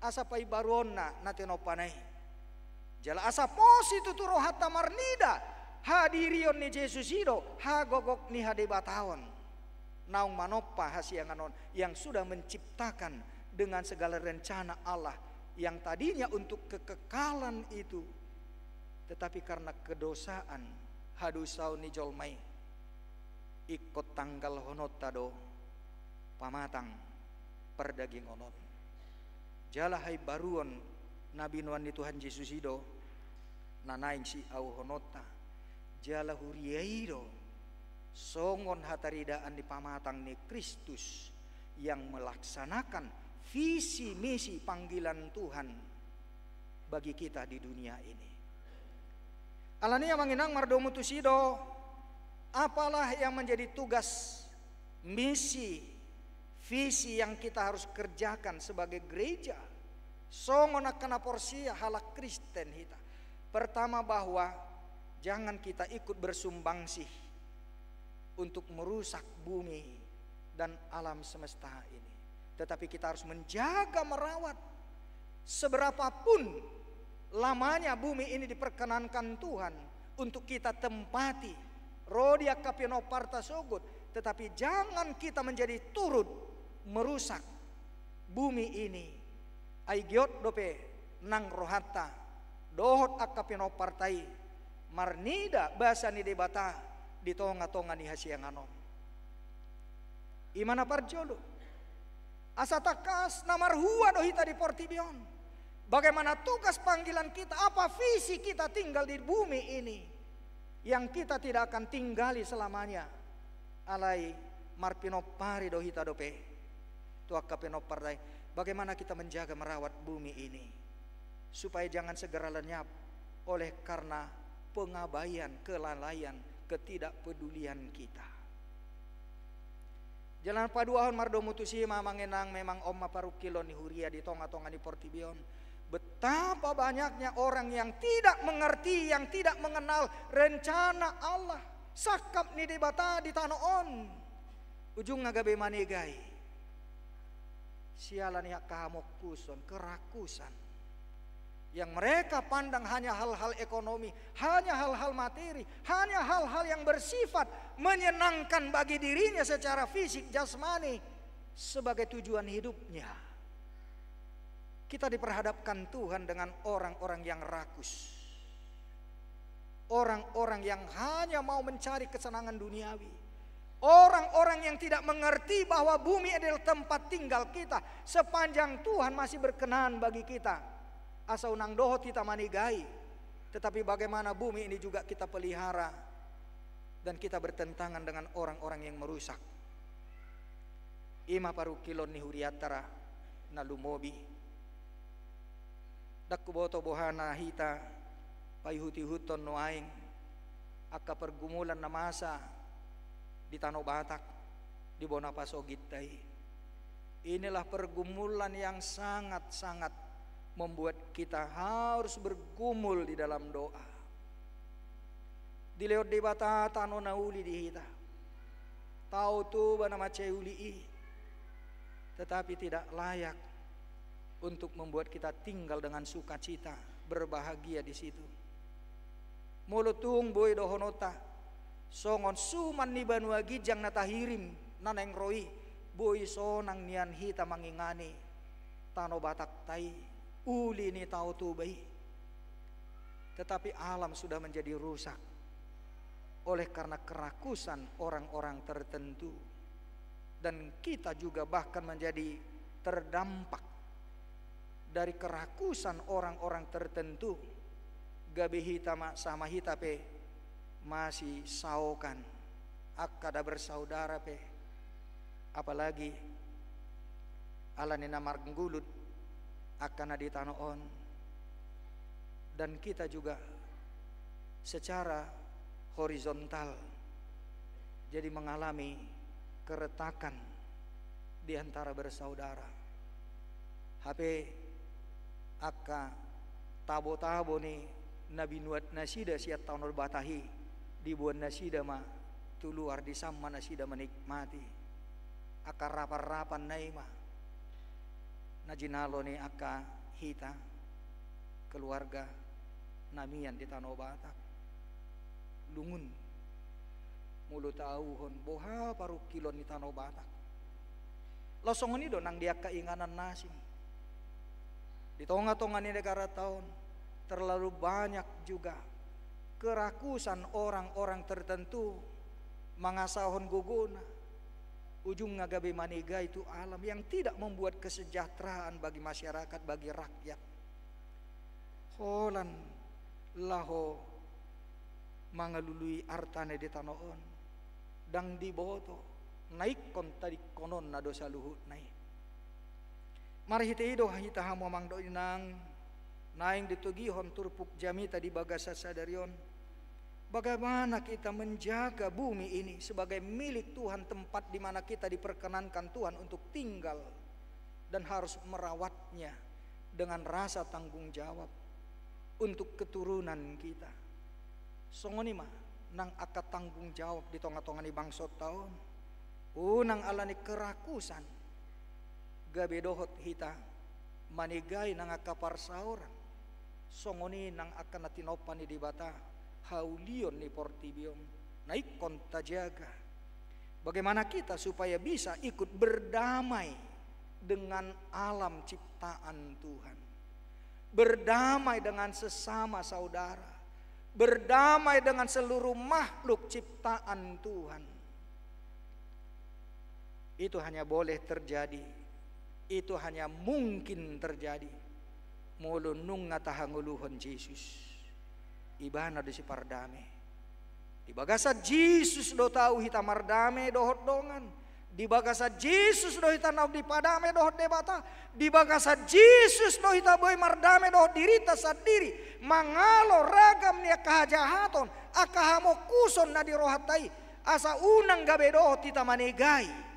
Asa paimbaruonna na tinompana i. Jala asa pos situtu rohanta marnida hadirion ni Jesus i do hagogok ni hadebataon. Naung manompa hasiangan on, yang sudah menciptakan dengan segala rencana Allah yang tadinya untuk kekekalan itu, tetapi karena kedosaan, hadosaon ni jolma i, ingkon tanggalhononta do pamatang pardagingon on. Jala haimbaruon na binoan ni Tuhan Jesus i do na naeng siauhononta. Jala huria i do songon hataridaan ni pamatang ni Kristus yang melaksanakan visi misi panggilan Tuhan bagi kita di dunia ini. Alani i, amang inang, mardomu tusi do, apalah yang menjadi tugas, misi, visi yang kita harus kerjakan sebagai gereja, songon angka na porsea, halak Kristen hita. Pertama, bahwa jangan kita ikut bersumbangsih untuk merusak bumi dan alam semesta ini. Tetapi kita harus menjaga, merawat. Seberapapun lamanya bumi ini diperkenankan Tuhan untuk kita tempati, ro di angka pinomparta sogot, tetapi jangan kita menjadi turut merusak bumi ini. Ai giot dope nang rohanta dohot angka pinomparta i marnida basa ni Debata di tonga-tonga ni hasiangan on. I ma na parjolo. Asa tangkas na marhua do hita di portibi on. Bagaimana tugas panggilan kita, apa visi kita tinggal di bumi ini yang kita tidak akan tinggali selamanya. Alai marpinompari do hita dope tu angka pinomparta i. Bagaimana kita menjaga merawat bumi ini supaya jangan segera lenyap oleh karena pengabaian, kelalaian, ketidakpedulian kita. Jala na paduahon, mardomu tusi ma, amang inang, memang on ma parungkilon ni huria di tonga-tonga ni portibi on. Betapa banyaknya orang yang tidak mengerti, yang tidak mengenal rencana Allah, sangkap ni Debata di tano on. Ujungna gabe manegai siala ni angka hamongkuson, kerakusan, yang mereka pandang hanya hal-hal ekonomi, hanya hal-hal materi, hanya hal-hal yang bersifat menyenangkan bagi dirinya secara fisik, jasmani, sebagai tujuan hidupnya. Kita diperhadapkan Tuhan dengan orang-orang yang rakus. Orang-orang yang hanya mau mencari kesenangan duniawi. Orang-orang yang tidak mengerti bahwa bumi adalah tempat tinggal kita sepanjang Tuhan masih berkenan bagi kita. Asa unang dohot hita manegai, tetapi bagaimana bumi ini juga kita pelihara dan kita bertentangan dengan orang-orang yang merusak. I ma parungkilon ni hurianta ra na lumobi. Ndang huboto boha na hita paihut-ihuthon nuaeng angka pergumulan na masa di tano Batak, di bona pasogitta i. Inilah pergumulan yang sangat-sangat membuat kita harus bergumul di dalam doa. Dilehon Debata tano na uli di hita. Tao Toba na mansai uli i, tetapi tidak layak untuk membuat kita tinggal dengan sukacita, berbahagia di situ. Molo tung boi dohononta songon suman ni banua ginjang na tahirim na naeng ro i, boi sonang nian hita mangingani tano Batakta i, uli ni Tao Toba i. Tetapi alam sudah menjadi rusak oleh karena kerakusan orang-orang tertentu. Dan kita juga bahkan menjadi terdampak dari kerakusan orang-orang tertentu. Gabe hita ma, sama hita pe masisaokan, angka nda bersaudara pe, apalagi ala ni na marnggulut angka na di tano on, dan kita juga secara horizontal jadi mengalami keretakan di antara bersaudara. Hape angka tabo-tabo ni na binuat nasida sian tano Batak i, diboan nasida ma tu luar, disamma nasida menikmati. Angka rapan-rapan na i ma na jinalo ni angka hita keluarga na mian di tano Batak. Lungun, molo tahuhon boha parungkilon ni tano Batak. Laos songon i do nang di angka inganan na asing. Di tonga-tonga ni negaranta on, terlalu banyak juga kerakusan orang-orang tertentu mangasahon gogona, ujungna gabe manegai tu alam yang tidak membuat kesejahteraan bagi masyarakat, bagi rakyat. Holan laho mangalului artana di tano on, ndang diboto na ingkon tadingkononna do saluhutna i. Marhite i do hita hamu amang dohot inang, naeng ditogihon turpuk jamita di bagasan sadari on. Bagaimana kita menjaga bumi ini sebagai milik Tuhan, tempat di mana kita diperkenankan Tuhan untuk tinggal dan harus merawatnya dengan rasa tanggung jawab untuk keturunan kita. Songon i ma nang angka tanggung jawab di tonga-tonga ni bangsonta on. Unang ala ni kerakusan gabe dohot hita manegai nang angka parsaoran. Songon i nang angka na tinompa ni Debata haulion ni portibi on na ingkon tajaga. Bagaimana kita supaya bisa ikut berdamai dengan alam ciptaan Tuhan, berdamai dengan sesama saudara, berdamai dengan seluruh makhluk ciptaan Tuhan. Itu hanya boleh terjadi, itu hanya mungkin terjadi molo nunga tahangoluhon Jesus. Ibana do sipardame. Di bagasan Jesus do tau hita mardame dohot dongan. Di bagasan Jesus do hita naung dipadame dohot Debata. Di bagasan Jesus do hita boi mardame dohot dirinta sandiri, mangalo ragam ni angka hajahaton, angka hamongkuson na di rohanta i, asa unang gabe dohot hita manegai.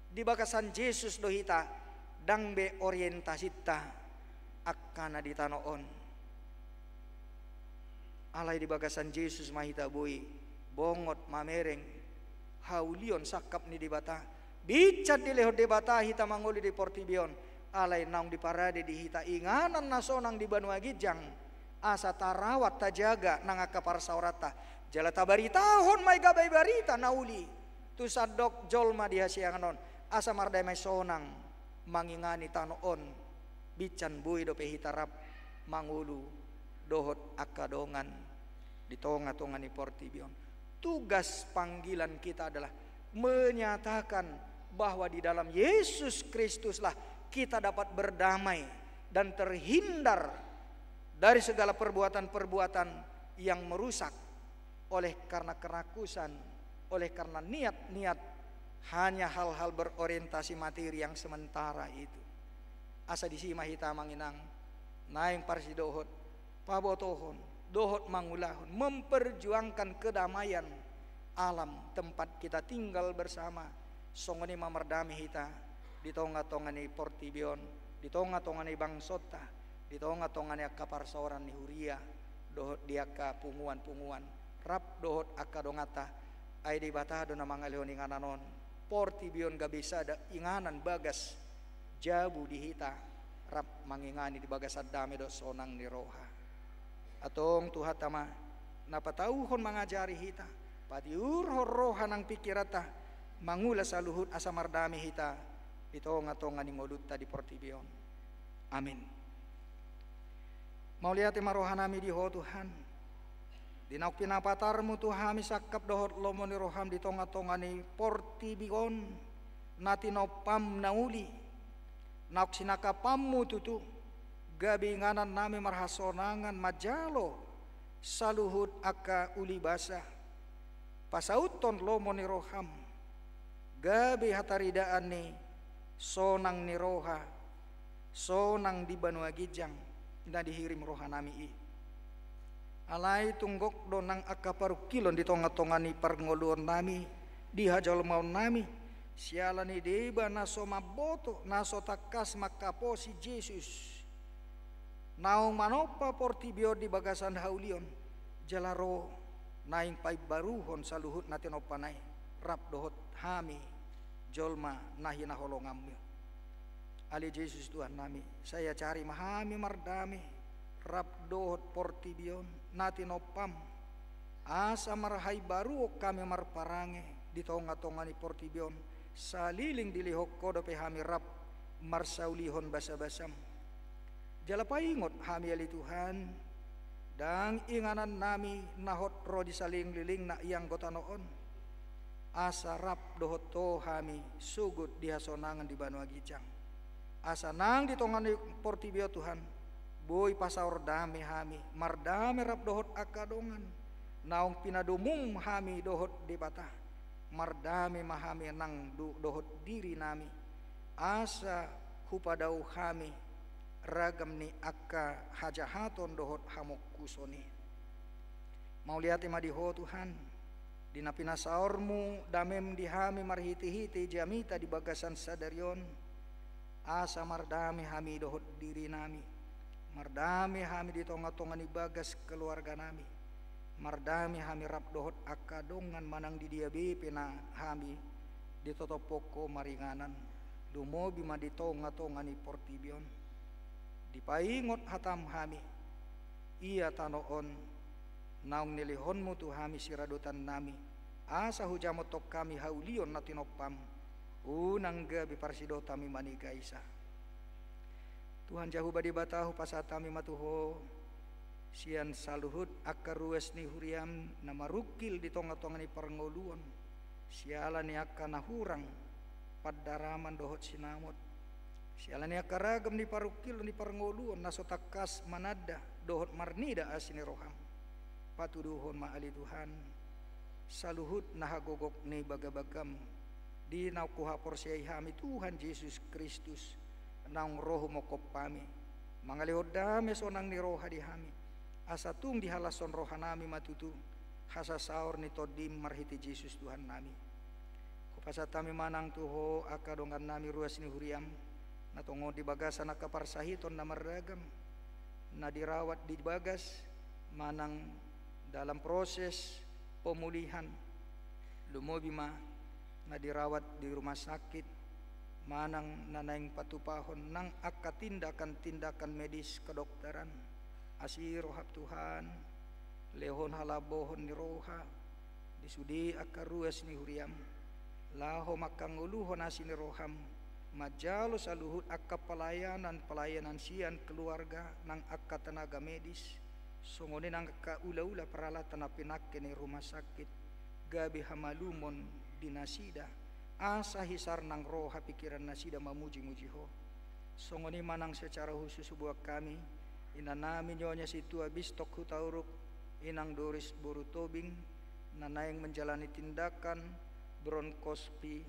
Di bagasan Jesus do hita, ndang be orientasinta angka na di tano on. Alai di bagasan Jesus ma hita boi bongot, mamereng haulion sangkap ni Debata. Binsan dilehon Debata hita mangolu di portibi on, alai naung diparade di hita inganan na sonang di banua ginjang, asa tarawat, tajaga nang angka parsaoranta. Jala tabaritahon ma i gabe barita na uli tu sandok jolma di hasiangan on, asa mardamai sonang mangingani tano on. Binsan boi dope hita rap mangolu dohot angka dongan di tonga-tonga ni portibi on. Tugas, panggilan kita adalah menyatakan bahwa di dalam Yesus Kristuslah kita dapat berdamai dan terhindar dari segala perbuatan-perbuatan yang merusak oleh karena kerakusan, oleh karena niat-niat hanya hal-hal berorientasi materi yang sementara itu. Asa disi ma hita amang inang naeng parsidohot pabotohon dohot mangulahon, memperjuangkan kedamaian alam tempat kita tinggal bersama. Songon i ma mardame hita di tonga-tonga ni portibi on, di tonga-tonga ni bangsonta, di tonga-tonga ni angka parsaoran ni huria dohot di angka punguan-punguan, rap dohot angka donganta. Ai Debata do na mangalehon inganan on, portibi on gabe sada inganan bagas jabu di hita, rap mangingani di bagasan dame dohot sonang ni roha. Antong Tuhanta ma na patauhon, mangajari hita, patiurhon roha nang pingkiranta, mangula saluhut asa mardame hita di tonga-tonga ni ngolunta di portibi on. Amin. Mauliate ma rohanami di Ho Tuhan, di naung pinapatarmu tu hami sangkap dohot lomo ni roham di tonga-tonga ni portibi on, na tinompam na uli, naung sinangkapanmu tutu, gabe inganannami marhasonangan manjalo saluhut angka uli basa. Pasauthon lomo ni roham, gabe hataridaan ni sonang ni roha, sonang di banua ginjang na dihirim rohanami i. Alai tung gok do nang angka parungkilon di tongatonga ni parngoluonnami, di hajolmaonnami, siala ni deba na so mamboto, na so tangkas mangkaposi Jesus naung manompa portibi on di bagasan haulion, jala ro naeng paimbaruhon saluhut na tinompana i, rap dohot hami jolma na hinaholonganmu. Ale Jesus Tuhannami, sai ajari ma hami mardame rap dohot portibi on na tinompam, asa marhaimbaruon hami marparange di tongatonga ni portibi on, saleleng dilehon Ho dope hami rap marsaulihon basabasam. Jala paingot hami ale Tuhan, ndang inganannami na hot ro di salelenglelengna ianggotana on, asa rap dohot Ho hami sogot di hasonangan di banua ginjang. Asa nang di tonga ni portibi on Tuhan, boi pasaor dame hami, mardame rap dohot angka dongan, naung pinadomum hami dohot Debata, mardame ma hami nang do-, dohot dirinami, asa hupadao hami ragam ni angka hajahaton dohot hamongkuson i. Mauliate ma di Ho Tuhan, di na pinasaormu damem di hami marhitehite jamita di bagasan sadari on, asa mardame hami dohot dirinami, mardame hami di tongatonga ni bagas keluarganami, mardame hami rap dohot angka dongan manang di dia be pe na hami ditotopkon maringanan, lumobi ma di tongatonga ni portibi on. Dipaingot hatam hami, ia tano on naung nilehonmu tu hami siradotannami, asa hujamothon hami haulion na tinompam, unang gabe parsidotami manigaisa. Tuhan Jahowa Debata, hupasahat hami ma tu Ho sian saluhut angka ruas ni huriam na marungkil di tongatonga ni parngoluon, siala ni angka na hurang pandaraman dohot sinamot, siala ni angka ragam ni parungkilon ni parngoluon na so tangkas mananda dohot marnida asi ni roham. Patuduhon ma ale Tuhan saluhut na hagogok ni bagabagam, di naung huhaporseai hami Tuhan Jesus Kristus, naung ro humongkop hami, mangalehon dame sonang ni roha di hami, asa tung dihalashon rohanami ma tutu hasasaor ni tondim marhite Jesus Tuhannami. Hupasahat hami ma nang tu Ho angka dongannami ruas ni huriam, na tongon di bagasan angka parsahiton na marragam, na dirawat di bagas manang dalam proses pemulihan, lumobi ma na dirawat di rumah sakit, manang na naeng patupahon nang angka tindakan-tindakan medis kedokteran. Asi roham Tuhan, lehon halambohon ni roha di sude angka ruas ni huriam, laho mangkangoluhon asi ni roham, manjalo saluhut angka pelayanan-pelayanan sian keluarga nang angka tenaga medis, songon i nang angka ulaula peralatan na pinangke ni rumah sakit, gabe hamalumon di nasida, asa hisar nang roha pikiran nasida mamujimuji Ho. Songon i ma nang secara khusus huboan hami inanami Nyonya Sintua Bistok Hutauruk, Inang Doris boru Tobing, na naeng menjalani tindakan bronkoskopi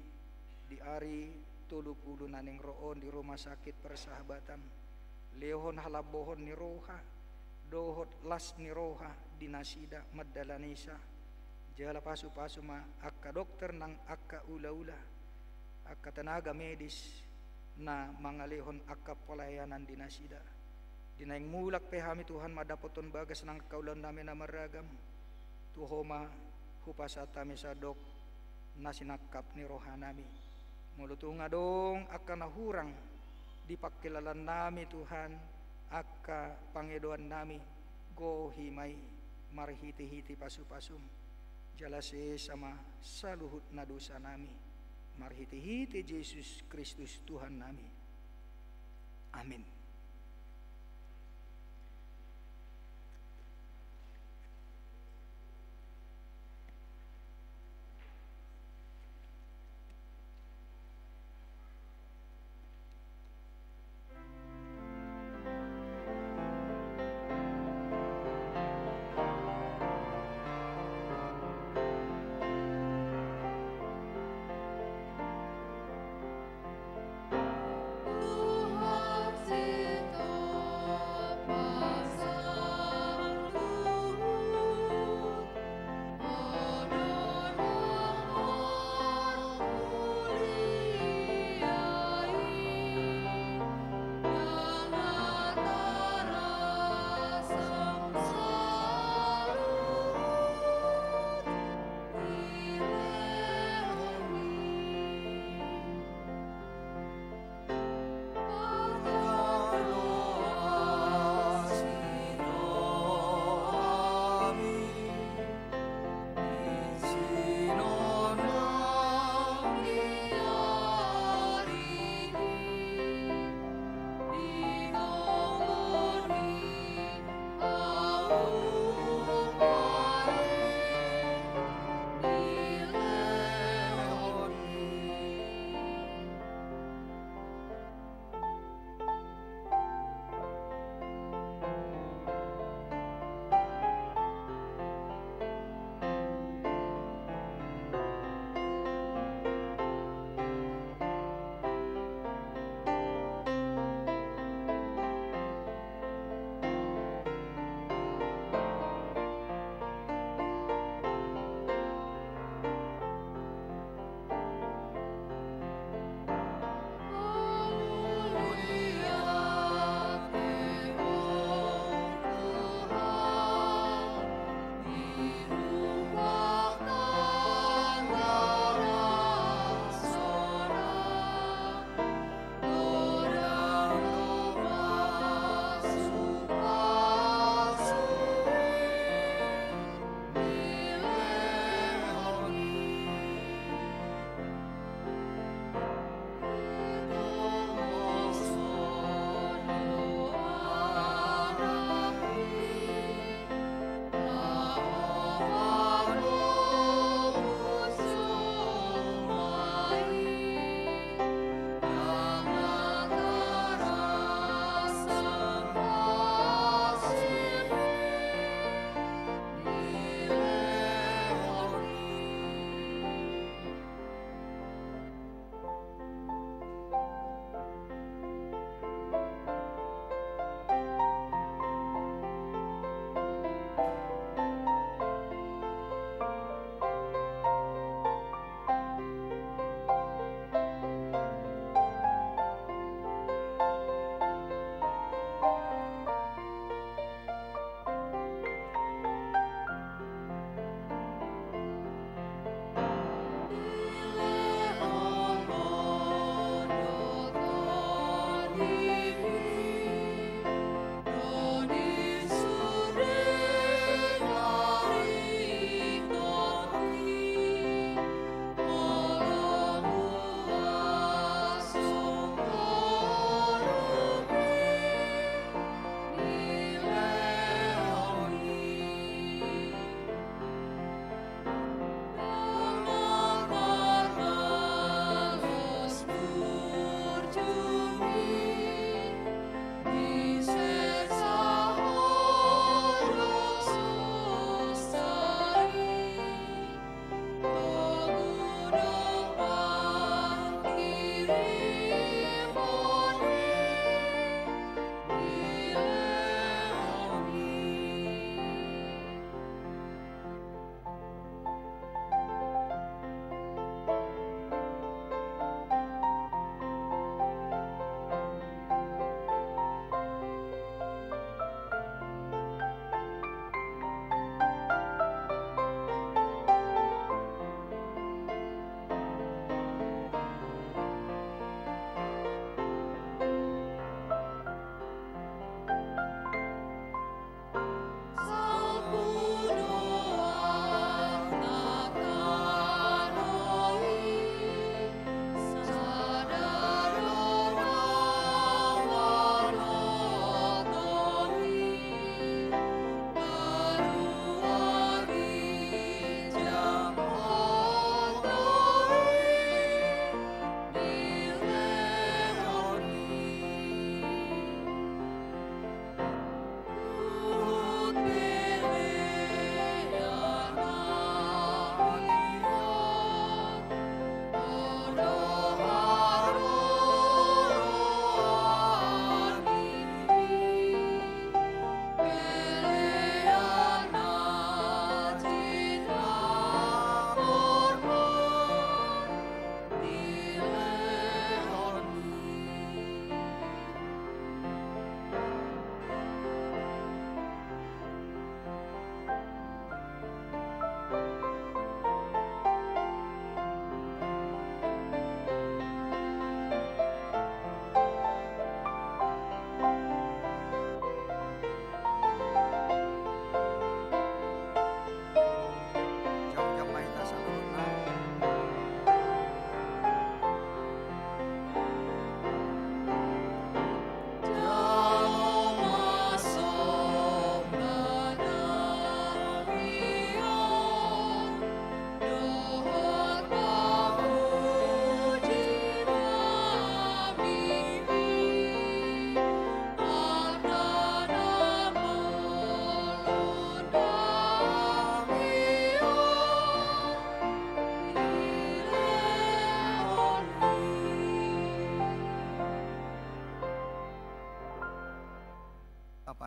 di ari tolu pulu na naeng ro on di Rumah Sakit Persahabatan. Lehon halambohon ni roha dohot las ni roha di nasida mandalanisa. Jala pasupasu ma angka dokter nang angka ulaula, angka tenaga medis na mangalehon angka pelayanan di nasida. Di naeng mulak pe hami Tuhan mandapothon bagas nang angka ulaonnami na marragam, tu Ho ma hupasahat hami sandok na sinangkap ni rohanami. Molo tung adong angka na hurang di pangkilalaannami Tuhan, angka pangidoannami, gohi ma i marhitehite pasupasum. Jala sesa ma saluhut na dosanami marhitehite Jesus Kristus Tuhannami. Amin.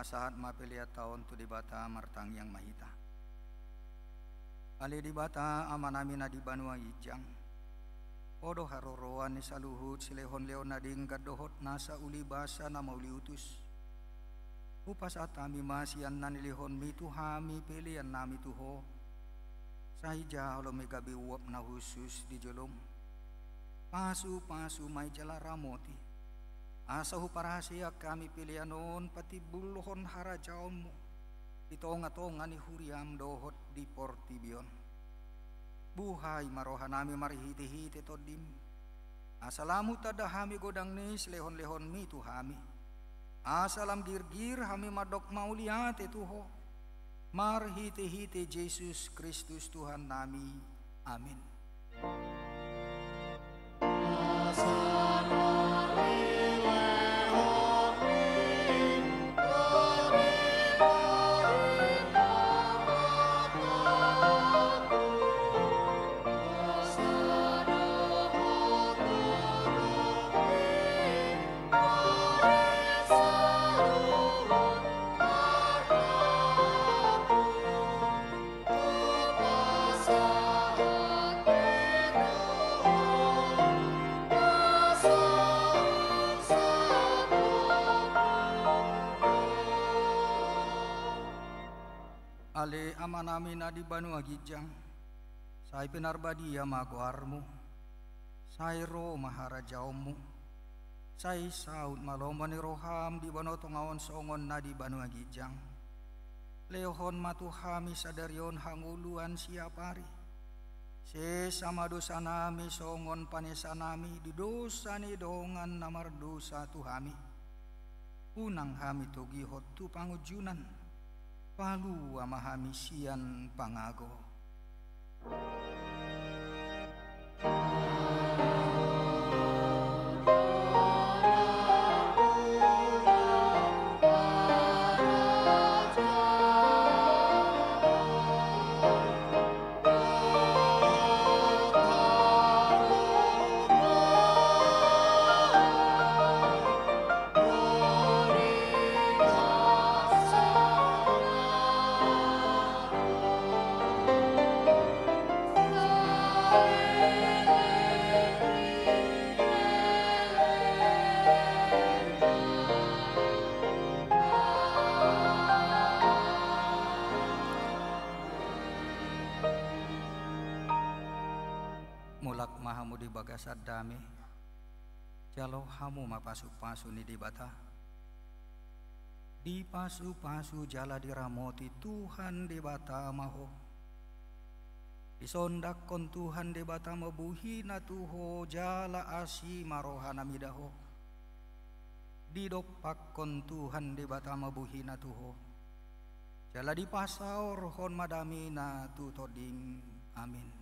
Pasahat ma peleanta on tu Debata. Martangiang ma hita. Ale Debata Amanami na di banua ginjang, Ho do haroroan ni saluhut silehonlehon na denggan dohot nasa uli basa na mauliutus. Hupasahat hami ma sian na nilehonMi tu hami peleannami tu Ho, sai jalo ma i gabe uap na hushus di joloM. Pasupasu ma i jala ramoti, asa huparhaseang hami pelean on patimbulhon harajaonMu di tongatonga ni huriaM dohot di portibi on. Buhai ma rohanami marhitehite TondiM, asa lam hutanda hami godang ni silehonlehonMi tu hami, asa lam girgir hami mandok mauliate tu Ho, marhitehite Jesus Kristus Tuhannami. Amin. Ale Amanami na di banua ginjang, sai pinarbadia ma goarMu. Sai ro ma harajaonMu. Sai saut ma lomo ni rohaM di banua tonga on songon na di banua ginjang. Lehon ma tu hami sadari on hangoluan siapari. Sesa ma dosanami songon panesanami di dosa ni dongan na mardosa tu hami. Unang hami togihon tu pangunjunan. Palua ma hami sian pangago. Mulak ma hamu di bagasan dame. Jalo hamu ma pasupasu ni Debata. Dipasupasu jala diramoti Tuhan Debata ma ho. Disondangkon Tuhan Debata ma bohiNa tu ho jala asi ma rohaNa mida ho. Didompakkon Tuhan Debata ma bohiNa tu ho, jala dipasaorhon ma dameNa tu tondim. Amin.